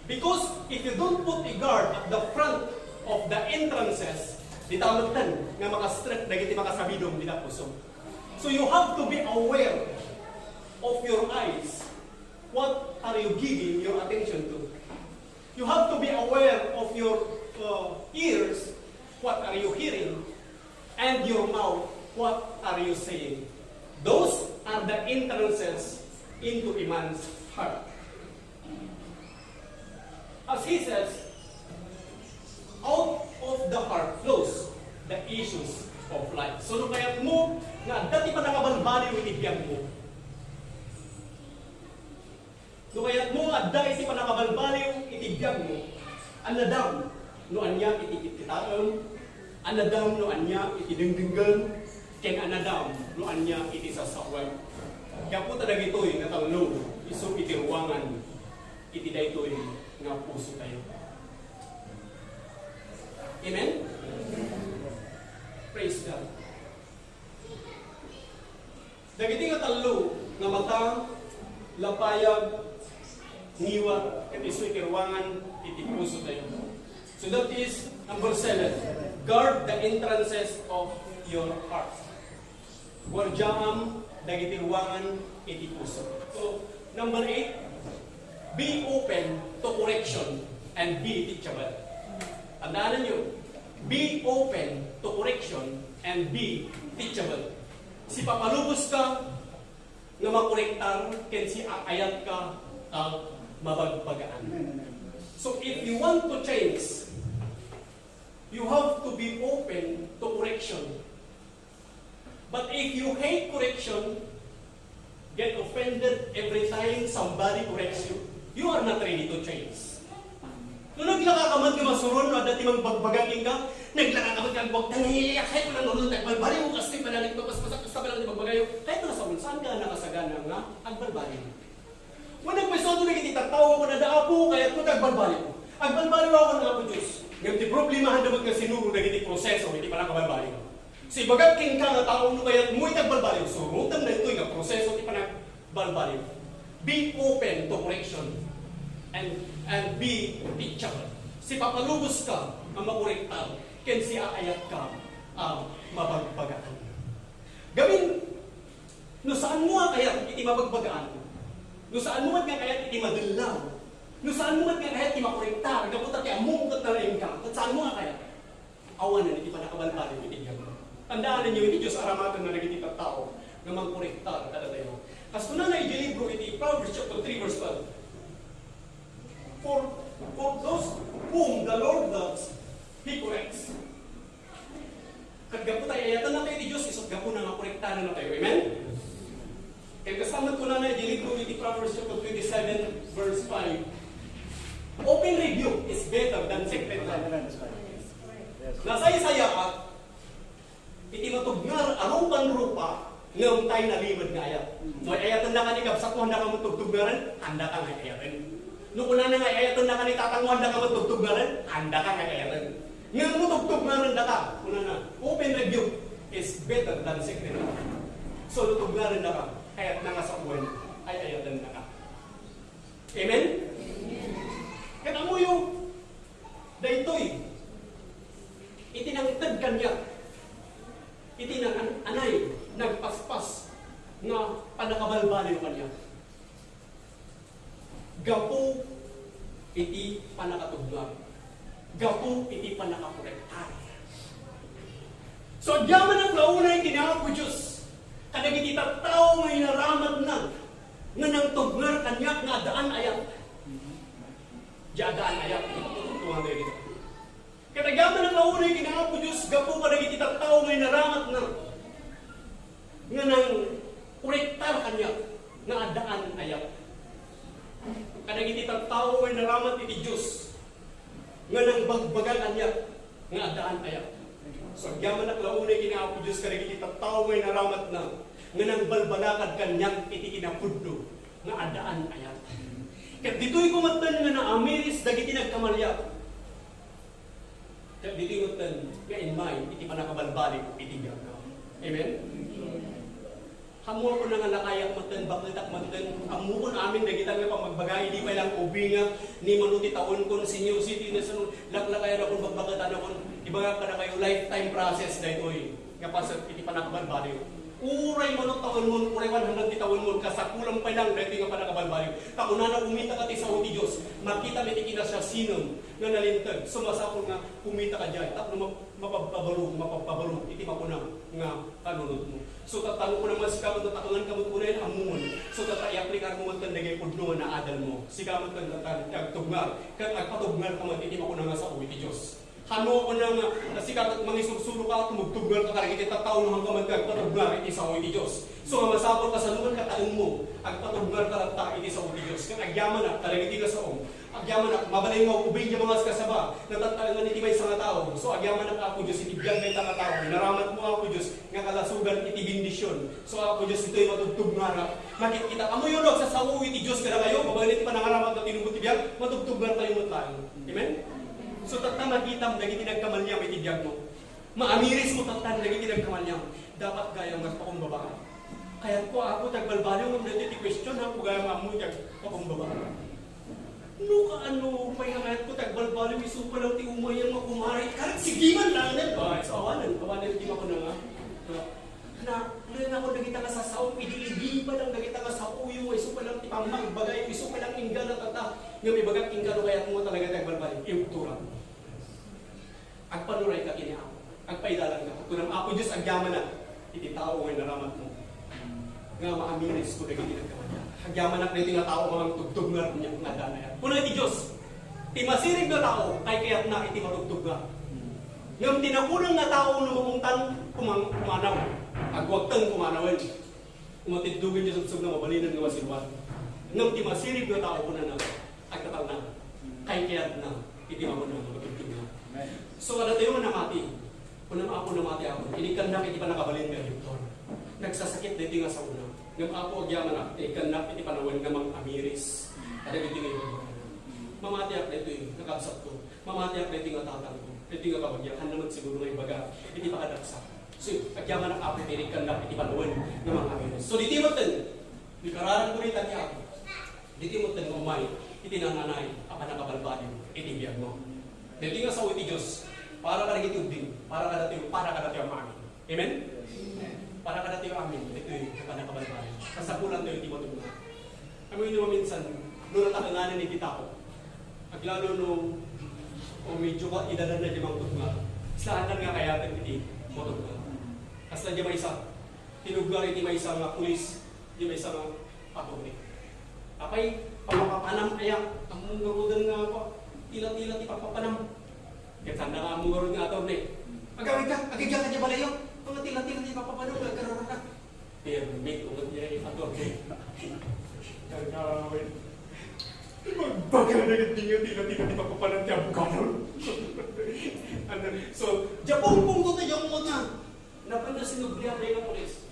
Because if you don't put a guard at the front of the entrances, dita metten nga makastrek dagiti makasabidom dita puso. So you have to be aware of your eyes. What are you giving your attention to? You have to be aware of your, uh, ears, what are you hearing, and your mouth, what are you saying. Those are the entrances into a man's heart. As he says, "Out of the heart flows the issues of life." So, no kayatmo nga adda ti pannakabalbaliw iti biagmo, no kayatmo nga adda iti pannakabalbaliw iti biagmo, annadam no ania iti kitkitaem, annadam no ania iti dengdengngem, ken annadam no ania iti sasawem. Gapu ta dagitoy nga tallo, isu iti ruangan iti daytoy nga pusotayo. Amen? Praise God. Dagiti nga tallo nga mata, lapayag, ngiwat, ket isu iti ruangan iti pusotayo. So that is number seven. Guard the entrances of your heart. Guardiaam dagiti ruangan iti puso. So, number eight, be open to correction and be teachable. Tandaan niyo, be open to correction and be teachable. Sipapaluboska nga makorektar ken siaayatka a mabagbagaan. So if you want to change, you have to be open to correction. But if you hate correction, get offended every time somebody corrects you, you are not ready to change. No naglaka ka man nga masuron, no adda ti mangbagbaga kenka, naglaka ka man nga agwagtang, "Ay, ay, ay, kayat ko na nurun, agbalbaliw, kas ti panalik, mapaspasak, kas ti panalik, magbagayo." Kayat mo na sa unsan ka nakasagana nga agbalbaliw. Wen, nagpayso dagiti tattao, kuna da, "Apo, kayat ko ti agbalbaliw. Agbalbaliw ako ng Apo Diyos." Ngem ti problema, handa met nga sinuro dagiti proseso iti panakabalbaliw. So, ibagak kenka nga tao, no kayat mo iti agbalbaliw, surotem daytoy nga proseso ti panagbalbaliw. Be open to correction and, and be teachable. Sipapaluboska nga makorektar ken siaayatka a mabagbagaan. Gamin, no saan mo nga kayat iti mabagbagaan, no saan mo nga kayat iti madellaw, no saan mo nga kayat iti makorektar, gapu ta ti ammom ket nalaingka, ket saan mo nga kayat. Awanen iti pannakabalbaliw iti biagmo. Tandaan ninyo, iti Dios aramaten na dagiti tattao nga mangkorektar kadatayo. Kas kunana iti libro iti Proverbs chapter three, verse twelve, "For, for those whom the Lord loves, He corrects." Ket gapu ta ay-ayatenna tayo ti Dios, isut' gapuna nga korektanan tayo. Amen? Kaya kasamat kunana iti libro iti Proverbs chapter twenty-seven, verse five, "Open rebuke is better than secret love." Nasaysayaat iti matugnar a rupan-rupa, ngem tay nalimed nga ayat. No ay-ayatenna ka ni kabsatmo, andaka met tugtugngaren, andaka nga ay-ayaten. No kunana nga ay-ayatenna ka ni tatangmo, andaka met tugtugngaren, andaka nga ay-ayaten. Ngem no tugtugngaren daka, kunana, "Open rebuke is better than secret love." So, no tugngaren daka, kayatna nga sawen, ay-ayaten daka. Amen? Ket ammoyo, daytoy, iti nangted kaniak, iti nang-, anay, nagpaspas nga pannakabalbaliw kaniak. Gapu iti pannakatugnar, gapu iti pannakakorektar. So, agyamanak la unay ken ni Apo Dios kadagiti tattao nga inaramatna nga nangtugnar kaniak nga addaan ayat. Di addaan ayat, iti pagtututuan tayo dito. Ket agyamanak la unay ken ni Apo Dios gapu kadagiti tattao nga inaramatna nga nangkorektar kaniak nga addaan ayat. Kadagiti tattao nga inaramat iti Dios nga nangbagbaga kaniak nga addaan ayat. So, agyamanak la unay ken ni Apo Dios kadagiti tattao nga inaramatna nga nangbalbalakad kaniak iti kinapudno nga addaan ayat. Ket ditoy ko metten nga naamiris dagiti nagkamaliak. Ket ditoy metten nga immay iti pannakabalbaliw iti biagko. Amen? Ammokon nga lakayak metten, bakelak metten, ammokon amin dagita nga pammagbaga, idi pay lang ubingak, ni mano ti taonkon, senior citizen, laklakayanakon, bagbagetanakon, ibagak kadakayo, lifetime process daytoy nga paset iti pannakabalbaliw. Uray mano taonmon, uray one hundred ti taonmon, kasapulan pay lang daytoy nga pannakabalbaliw. Ta kunana, kumitaka ti sao ti Dios, makitam iti kinasiasinem nga nalinteg, so masapul nga kumitaka diay tapno map-, mapagpabaro, mapagpabaro iti makunam nga panunotmo. So, tatta no kunam nga sika met, tatangan ka met unay, ammomon. So, tatta, i-aplikar mo met dagiti pudno nga naadalmo. Sika met, tatta, agtugnar, ket agpatugnar ka met iti makunam nga sao iti Dios. Hano, kunam nga, ta sika met mangisursuroka, tumugtugnar ka kadagiti tattao, no, haanka met agpatugnar iti sao iti Dios. So, nga masapul kasano nga kataenmo, agpatugnar ka latta iti sao iti Dios. Ket agyamanak kadagiti nga saom, agyamanak, mabalin nga ubing diay mga kasaba, natattaengan iti maysa nga tao. So, agyamanak, Apo Dios, iti biag dayta nga tao, inaramatmo, Apo Dios, nga kalasogan iti bendision. So, Apo Dios, ditoy matugtugnarak. Makitkita, ammoyo no agsasao iti Dios kadakayo, babaen iti panangaramat nga tinubod ti biag, matugtugnar tayo met laeng. Amen? So, tatta, makitam dagiti nagkamaliam iti biagmo. Maamiris mo, tatta, dagiti nagkamaliam. Dapat gayam nga agpakumbaba. Kayatko, Apo, ti agbalbaliw, ngem daytoy ti question, haanko gayam nga ammo ti agpakumbaba. No kaano pay nga kayatko ti agbalbaliw, isu pay lang ti umayan nga kumari. Karet, sige man laengen. Ay, so, awanen, awanen ti makuna nga. Na, na, na, dagita nga sasaom, idi-idi pay lang dagita nga saoyo, isu pay lang ti pammagbagayo, isu pay lang inggana, tatta. Ngem ibagak kenka no kayatmo talaga ti agbalbaliw. Iugtoram. Agpanuray ka ken ni Apo. Agpaidalan ka. Kunam, Apo Dios, agyamanak iti tao nga inaramatmo nga maamiris ko dagiti nagkamaliam. Agyamanak dagiti nga tao nga mangtugtugnar kaniak nga addaan ayat. Kuna iti Dios, ti masirib nga tao, kaykayatna iti matugtugnar. Ngem ti nakunang nga tao no maungtan, kumang-, kumanaw. Agwagten kumanawen. Umatiddogen ti subsubna, mabalinen nga masiruan. Ngem ti masirib nga tao, kunana, agtatalna, kaykayatna iti makunam nga pagtugtugna. Amen. So, adda tayo nga namati. Kunam, Apo, namati ako. Inikkannak iti pannakabalin nga doktor. Nagsasakit daytoy nga saona. Ngem, Apo, agyamanak, inikkannak iti panawen nga mangamiris kadagiti nga ibagbagana. Mamatiak daytoy nga kabsatko. Mamatiak daytoy nga tatangko. Daytoy nga kabagiak. Haanna met siguro nga ibaga iti pakadaksak. So, agyamanak, Apo, ti inikkannak iti panawen nga mangamiris. So, ditoy metten, ikararag mo dita ti Apo. Ditoy metten nga umay iti nananay a pannakabalbaliw iti biagmo. Daytoy nga sao iti Dios, para kadagiti ubbing, para kadatayo, para kadatayo amin. Amen? Para kadatayo amin, daytoy a pannakabalbaliw. Kasapulantayo ti matugna. Amoy no maminsan, no nataenganan iti tao, aglalo no, o medyo ka, idadanna diay mangtugna, saan nga kayaten iti matugna. Basta di maysa, tinubngar iti maysa nga pulis, di maysa nga attorney. Apay, pamapapanam aya, ammong garuden nga apa, tila-tila ti papapanam. Ket sanda nga ammong garud nga attorney. Agawid ka, agidya ka di balayo. Mga tila-tila ti papapanam nga agkararana. Permit, unget niya yung attorney. Agawid. Magbaga na yung tingin, tila-tila ti papapanam ti abogado. Ano, so, Japon kung to tayo mo na. Napanda sinublian na yung pulis.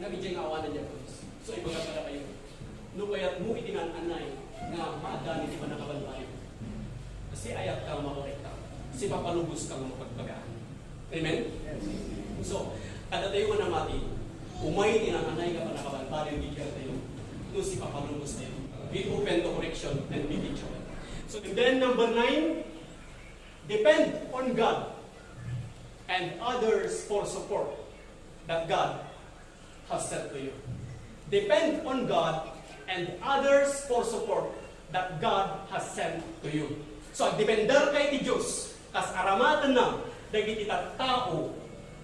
Nagijay nga awanan niya pulis. So, ibaga kadakayo. No kayatmo iti naan-anay nga maaddaan iti pannakabalbaliw. Siayatka nga makorekta. Sipapalubos ka nga mapagbagaan. Amen? So, kada tayo nga namati, umay iti naan-anay nga pannakabalbaliw, bigyan tayo. No, sipapalubos tayo. Be open to correction and be teachable. So, and then number nine, depend on God and others for support that God has sent to you. Depend on God and others for support that God has sent to you. So, agdepender ka iti Dios, kas aramatenna dagiti tattao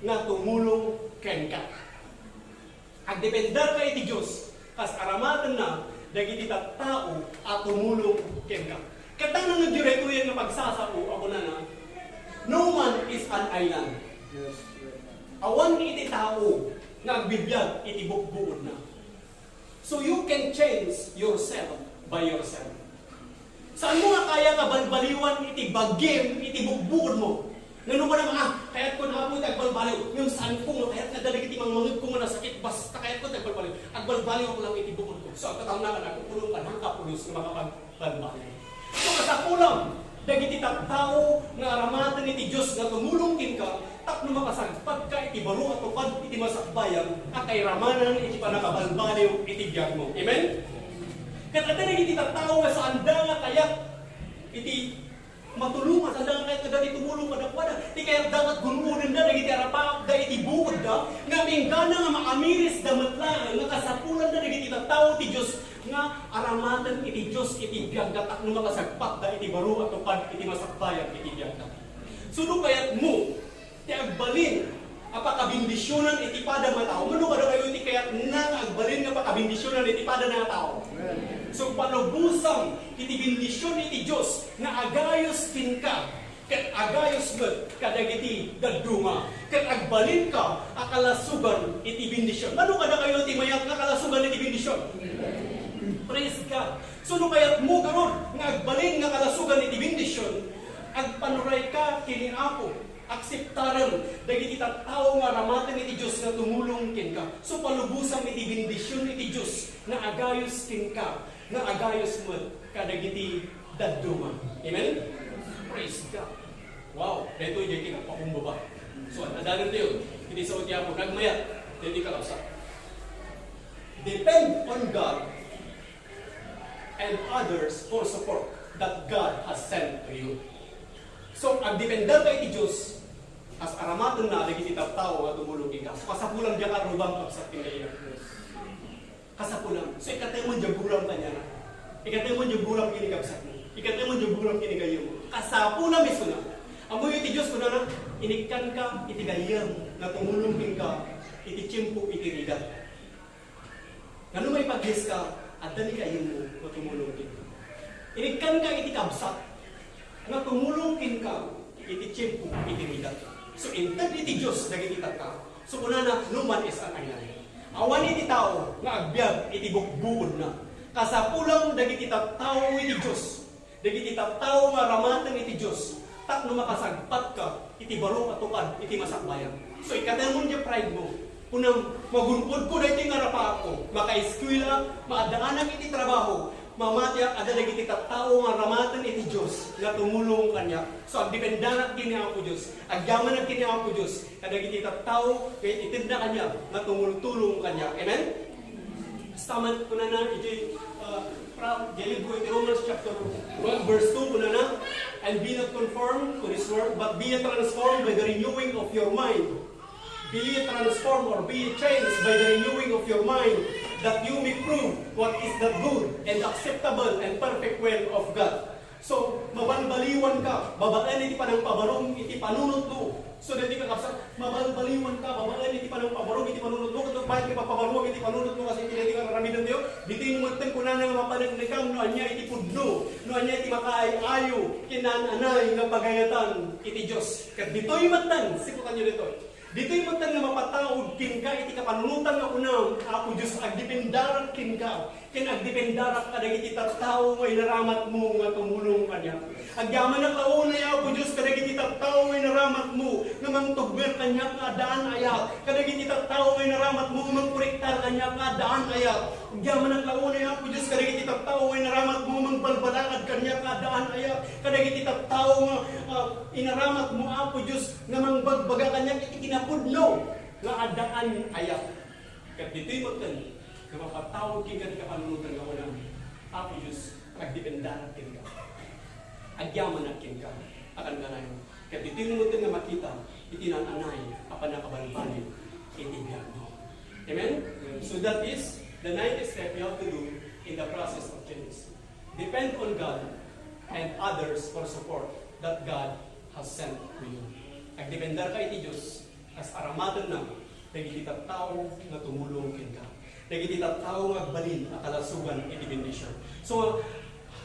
nga tumulong kenka. Agdepender ka iti Dios, kas aramatenna dagiti tattao a tumulong kenka. Ket ta nangngegyo daytoy nga pagsasao a kunana, "No man is an island." Yes, Lord. Awan iti tao nga agbibiag iti bukbuodna. So you can change yourself by yourself. Saan mo nga kaya nga balbaliwan iti bagim, iti bukbukod mo? Nga no manang, ah, kayat ko na po iti agbalbaliw. Ngem saan ko nga kayat nga dagiti mangmangeg ko nga nasakit, basta kayat ko iti agbalbaliw. Agbalbaliw ako lang iti bukod ko. So, agtatangna ka na, kukulong ka, nangkapulos nga makapagbalbaliw. So, kasapulam, dagiti tattao nga aramaten iti Dios nga tumulong kenka, tapno makasagpatka iti baro a tupad iti masakbayan a kairamanan iti pannakabalbaliw iti biagmo. Amen? Ket adda dagiti tattao nga saanda nga kayat iti matulongan, saanda nga kayat nga dati tumulong kadakuada. Ti kayatda ket gun-odenda dagiti arapaapda iti bukodda, nga inggana nga maamirisda met laeng nga kasapulanda dagiti tattao ti Dios nga aramaten iti Dios iti biagda tapno makasagpatda iti baro a tupad iti masakbayan iti biagda. So, no kayatmo ti agbalin a pakabendisionan iti padam a tao. Mano kadakayo ti kayatna nga agbalin nga pakabendisionan iti padam a tao? Amen. So, palubosam iti bendision iti Dios nga agayos kenka, ket agayos met kadagiti dadduma, ket agbalinka a kalasogan iti bendision. Mano kadakayo ti mayat nga kalasogan iti bendision? Praise God. So, no kayatmo garud nga agbalin nga kalasogan iti bendision, agpanurayka ken ni Apo. Akseptarem dagiti tattao nga aramaten iti Dios nga tumulong kenka. So, palubosam iti bendision iti Dios nga agayos kenka, nga agayos met kadagiti dadduma. Amen? Praise God. Wow, daytoy diay ti nagpakumbaba. So, ad-adanen tayo, iti sao ti Apo, nagmayat, daytoy kakabsat. Depend on God and others for support that God has sent to you. So, agdepender ka iti Dios, as aramatenna dagiti tattao nga tumulong kenka. So, kasapulan diay karrubam, kabsat, ken gayyem. Kasapulan. So, ikatemon diay buram kaniana. Ikatemon diay buram ken ni kabsatmo. Ikatemon diay buram ken ni gayyemmo. Kasapulan, isuna. Ammoyo ti Dios, kunana, inikkanka iti gayyem nga tumulong kenka iti tiempo iti rigat. Ngano maipagliska, adda ni gayyemmo nga tumulong kenka. Inikkanka iti kabsat nga tumulong kenka iti tiempo iti rigat. So, inted iti Dios dagiti tattao. So, kunana, no man is an island. Awan iti tao nga agbiag iti bukbukodna. Kasapulam dagiti tattao iti Dios. Dagiti tattao nga aramaten iti Dios, tapno makasagpatka iti baro a tupad iti masakbayan. So, ikatemon diay pride mo. Kunam, magun-odko daytoy nga arapaapko, makaeskuela, maadaanak iti trabaho, mamatiak, adda dagiti tattao nga aramaten iti Dios nga tumulong kaniak. So, agdependanak ken ni Apo Dios, agyamanak ken ni Apo Dios, kadagiti tattao nga itedna kaniak nga tumultulong kaniak. Amen? Basta man, kunana, iti, uh, from, diay libro iti Romans chapter one, verse two, kunana, "And be not conformed to this world, but be ye transformed by the renewing of your mind." Be ye transformed or be ye changed by the renewing of your mind, that you may prove what is that good and acceptable and perfect will of God. So, mabalbaliwanka babaen iti panangpabarom iti panunotmo. So, daytoy, kakabsat, mabalbaliwanka babaen Panang pabaruag iti panunotmo, ket no baet nga papabaruag iti panunotmo, kas iti daytoy nga ar-aramidenyo, ditoy metten kunana nga mapaneknekam no ania iti pudno, no ania iti makaay-ayo ken naan-anay nga pagayatan iti Dios. Ket ditoy metten, sikutanyo ditoy. Ditoy metten nga mapataud kenka iti kapanunotan nga kunam, Apo Dios, agdependarak kenka. Ken agdependarak kadagiti tattao nga inaramatmo nga tumulong kaniak. Agyamanak la unay, Apo Dios, kadagiti tattao nga inaramatmo nga mangtugnger kaniak nga addaan ayat. Kadagiti tattao nga inaramatmo nga mangkorektar kaniak nga addaan ayat. Agyamanak la unay, Apo Dios, kadagiti tattao nga inaramatmo nga mangbalbalakad kaniak nga addaan ayat. Kadagiti tattao nga, ah, inaramatmo, Apo Dios, nga mangbagbaga kaniak iti kinapudno nga addaan ayat. Ket ditoy metten nga mapataud kenka ti kapanunotan nga kunam, Apo Dios, agdependarak kenka. Agyamanak kenka. Akan kanayon. Ket ditoy metten nga makita iti naan-anay a pannakabalbaliw iti biagmo. Amen? So that is the ninth step you have to do in the process of change. Depend on God and others for support that God has sent to you. Agdependarka iti Dios, kas aramatenna dagiti tattao nga tumulong kenka, dagiti tattao nga agbalin a kalasogan iti bendision. So,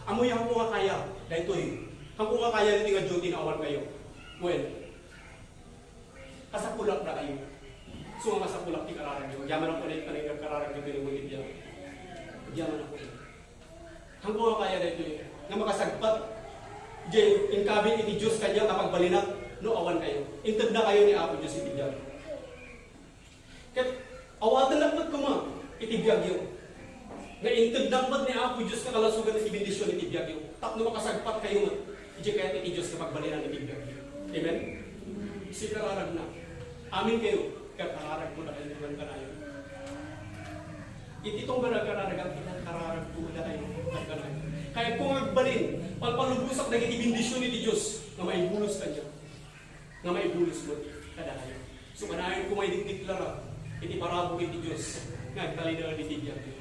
ammoyo, hanko nga kaya daytoy, hanko nga kaya ditoy nga duty nga awan kayo. Well, kasapulak dakayo. So, nga kasapulak ti kararagyo. Agyamanak unay ti panagkararagyo iti biag. Agyamanak unay. Hanko nga kaya daytoy nga makasagpat diay inkabit iti Dios kaniak a pagbalinak no awan kayo. Intedna kayo ni Apo Dios iti biag. Ket awatennak met koma iti biagyo. Nga intednak met ni Apo Dios nga kalasogan iti bendision iti biagyo. Tapno makasagpat kayo met iti kayat iti Dios nga pagbalinan iti biagyo. Amen? Sikararagna. Amin kayo, kararag mo na kayo naman kanayon. Iti tunggal a kararagak, iti kararag mo na kayo naman kanayon. Kayatko nga agbalin, palpalubosak dagiti bendision iti Dios nga maibulos kaniak, nga maibulos met kadakayo. So, kanayon koma idikdiklara iti parabur iti Dios nga agtalinaed iti biagyo.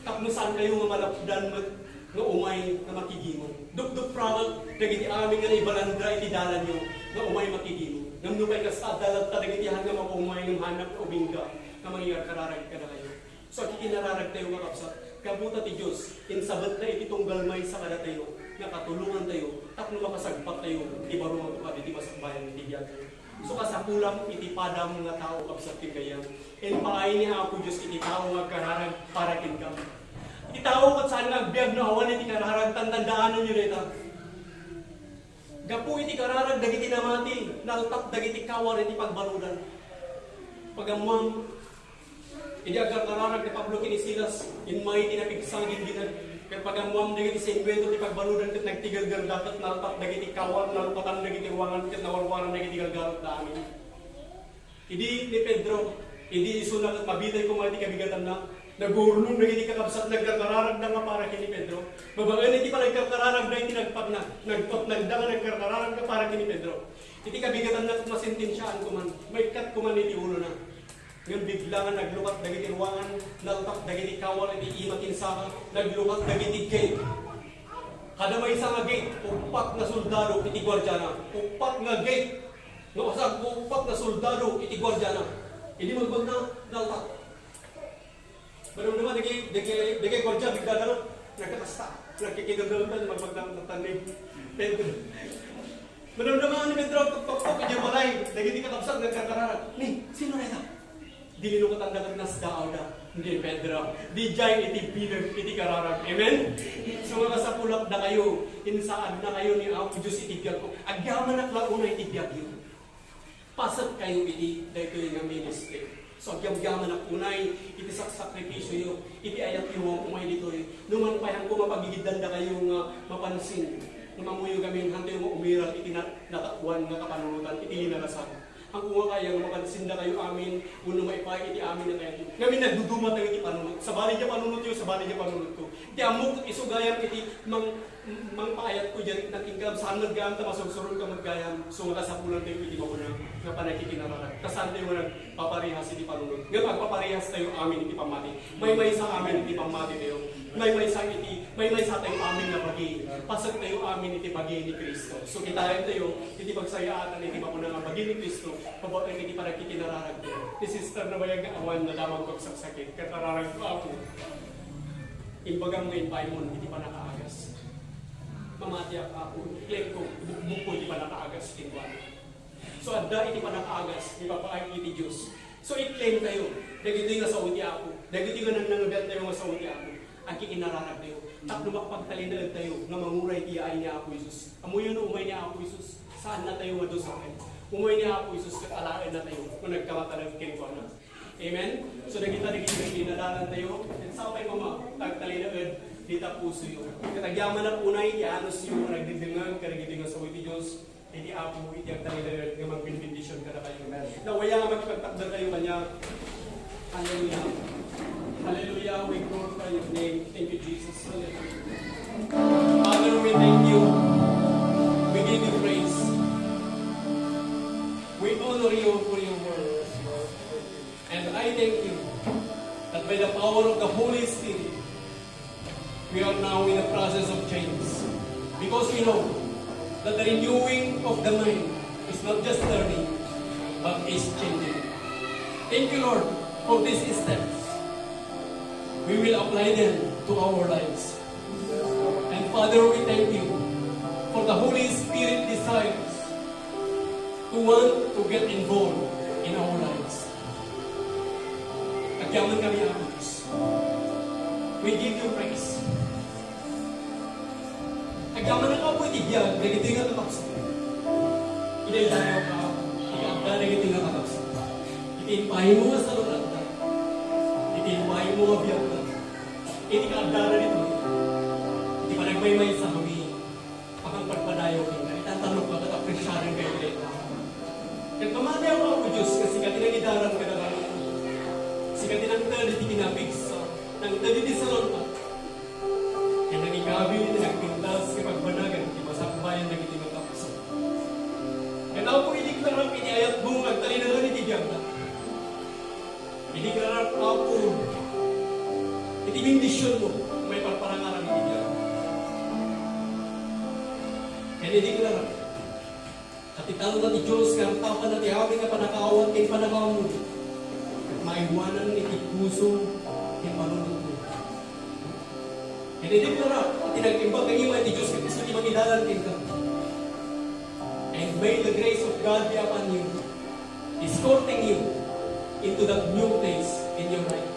Tapno saan kayo nga malapdan met nga umay nga makigimong. Dukdukpra met dagiti amin nga naibalandra iti dalanyo nga umay makigimong. Ngem no kay kasta, adda latta dagiti han nga mapaumay ngem haanna nga ubingga nga mangikarkararag kadakayo. So, agikinararagtayo, kakabsat, gapu ta ti Dios, insabetna iti tunggal maysa kadatayo, nga katulongantayo, tapno makasagpattayo iti baro nga tukad iti masakbayan iti biagyo. So, kasapulam iti padam nga tao, kabsat ken gayyem, impaay ni Apo Dios iti tao nga agkararag para kenka. Iti tao ket saan nga agbiag no awan iti kararag, tantandaananyo dayta. Gapu iti kararag dagiti namati, naltak dagiti kawar iti pagbarudan. Pagammuam, idi agkarkararag ni Pablo ken ni Silas, immay ti napigsagidda. Ket pagammuam dagiti sinueto ti pagbarudan ket nagtigalgalda ket naltak dagiti kawar, nalpatan dagiti ruangan ket nawarwaran dagiti galgalutda amin. Idi ni Pedro, idi isuna ket mabitay koma iti kabigatanna, nagurnong dagiti kakabsat, nagkarkararagda nga para ken ni Pedro. Babaen iti panagkarkararagda iti nagpatna, nagpatnagda nga nagkarkararagda para ken ni Pedro. Iti kabigatanna ket masentensiaan koman, maikkat koman iti ulona. Ngem bigla nga naglukat dagiti ruangan, naltak dagiti kawar iti ima ken saka, naglukat dagiti gate. Kada maysa nga gate, uppat nga soldado iti guardiana. Uppat nga gate, nga usag uppat nga soldado iti guardiana. Idi magbagna, naltak. Madamdama dagiti, dagiti, dagiti guardia, bigla da, nagkakasta. Nagkikidamdam, magbagna, nagtannig. Pedro. Madamdama ni Pedro, pagpakpok, idiay balay, dagiti kakabsat, nagkarkararag. Ni, sino na ita? Dili no katanda ket nasdaawda ni Pedro. Didiay iti bileg iti kararag. Amen? So, nga kasapulatdakayo, insaadnakayo ni Apo Dios iti biagko. Agyamanak la unay iti biagyo. Pasetkayo iti daytoy nga ministry. So, agyamgyamanak unay iti saksakripisyoyo, iti ayatyo nga umay ditoy. Numan pay, hanko nga pagigiddandakayo nga mapansin, nga mamuyo gamin, hantoy nga umiral iti na-, natakuan nga kapanunotan iti linagasan. Hanko nga kaya nga mapansindakayo amin, wenno maipaay iti amin a kayatyo. Ngamin nagduduma tayo iti panunot. Sabali diay panunotyo, sabali diay panunotko. Iti ammok ket isu gayam iti mang-, Mangpaayatko diay rikna kenka, saan met gayam ta masursuroka met gayam, so nga kasapulantayo iti mauna nga pannakakinararag. Ta saantayo nga nagpaparehas iti panunot. Ngem agpaparehastayo amin iti pammati. Maymaysa amin iti pammati tayo. Maymaysa iti, maymaysa tayo amin nga bagi. Pasektayo amin iti bagi ni Cristo. So, kitaentayo iti pagsayaatan iti mauna nga bagi ni Cristo, babaen iti pannakakinararag tayo. Ti sister na bayag nga awan nadamagko agsaksakit, ket araragko, Apo. Imbagam nga impaymon iti pannakaagas. Mamatiak, Apo, claim ko, bukbukko iti pannakaagas kenkuana. So, adda iti pannakaagas, ipapaay iti Dios. So, i-claim tayo, dagitoy nga sao ti Apo, dagitoy nga nangnangibattayo nga sao ti Apo, agkikinararag tayo, tapno makapagtalinaed tayo nga manguray ti yaay ni Apo Jesus. Ammoyo no umay ni Apo Jesus, saanna tayo nga dusaen. Umay ni Apo Jesus, ket alaenna tayo nga nagkamatalag kenkuana. Amen? So, dagita dagiti kinadalan tayo, ket sapay, Mama, agtalinaed dita pusoyo. Ket agyamanak unay ti anusyo nga nagdengdengngeg kadagiti nga sao ti Dios, iti Apo, iti agtalinaed nga magbinbendisyon kadakayo. Amen. Nawaya nga makipagtakder kayo kaniak. Hallelujah. Hallelujah. We glorify your name. Thank you, Jesus. Hallelujah. Father, we thank you. We give you praise. We honor you for your word. And I thank you that by the power of the Holy Spirit, we are now in the process of change. Because we know that the renewing of the mind is not just learning, but is changing. Thank you, Lord, for these steps. We will apply them to our lives. And Father, we thank you for the Holy Spirit desires to want to get involved in our lives. Agyaman kami, Apo Dios. We give you praise. Agyaman, Apo, iti biag dagitoy nga kakabsat. Idaydayaw ka, Apo, iti adda dagitoy nga kakabsat. Iti impaymo nga saludsodda, iti impaymo nga biagda, iti kaaddada ditoy, iti panagmaymaysa kami, pakangpadpadayaw kenka, iti tandok ka ket apresiaren kayo dayta. Ket mamatiak, Apo Dios, nga sika ti nangidaran kadagami. Sika ti nangted iti kinapigsa, nangted iti salun-at. Ket nangikabil iti nagpintas ket pagbanagan ti masakbayan dagiti makapsut. Ket Apo, idiklarak iti ayatmo nga agtalinaed iti biagda. Idiklarak, Apo, iti bendisionmo nga maiparparangaran iti biag. Ket idiklarak a ti talna ti Dios nga artapanna ti amin a pannakaawat ken pannakaammo, ket maiwanan iti puso ken panunotmo. Ket idiklarak a ti nag-imbag nga ima iti Dios ket isu ti mangidalan kenka. And may the grace of God be upon you, escorting you into that new place in your life.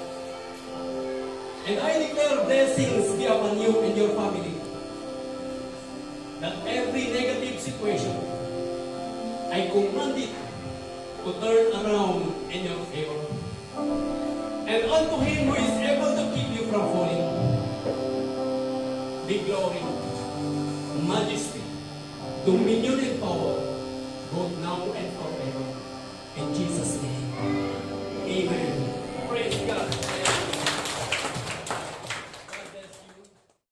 And I declare blessings be upon you and your family. That every negative situation, I command it to turn around in your favor. And unto him who is able to keep you from falling, be glory, majesty, dominion, and power, both now and forever. In Jesus' name,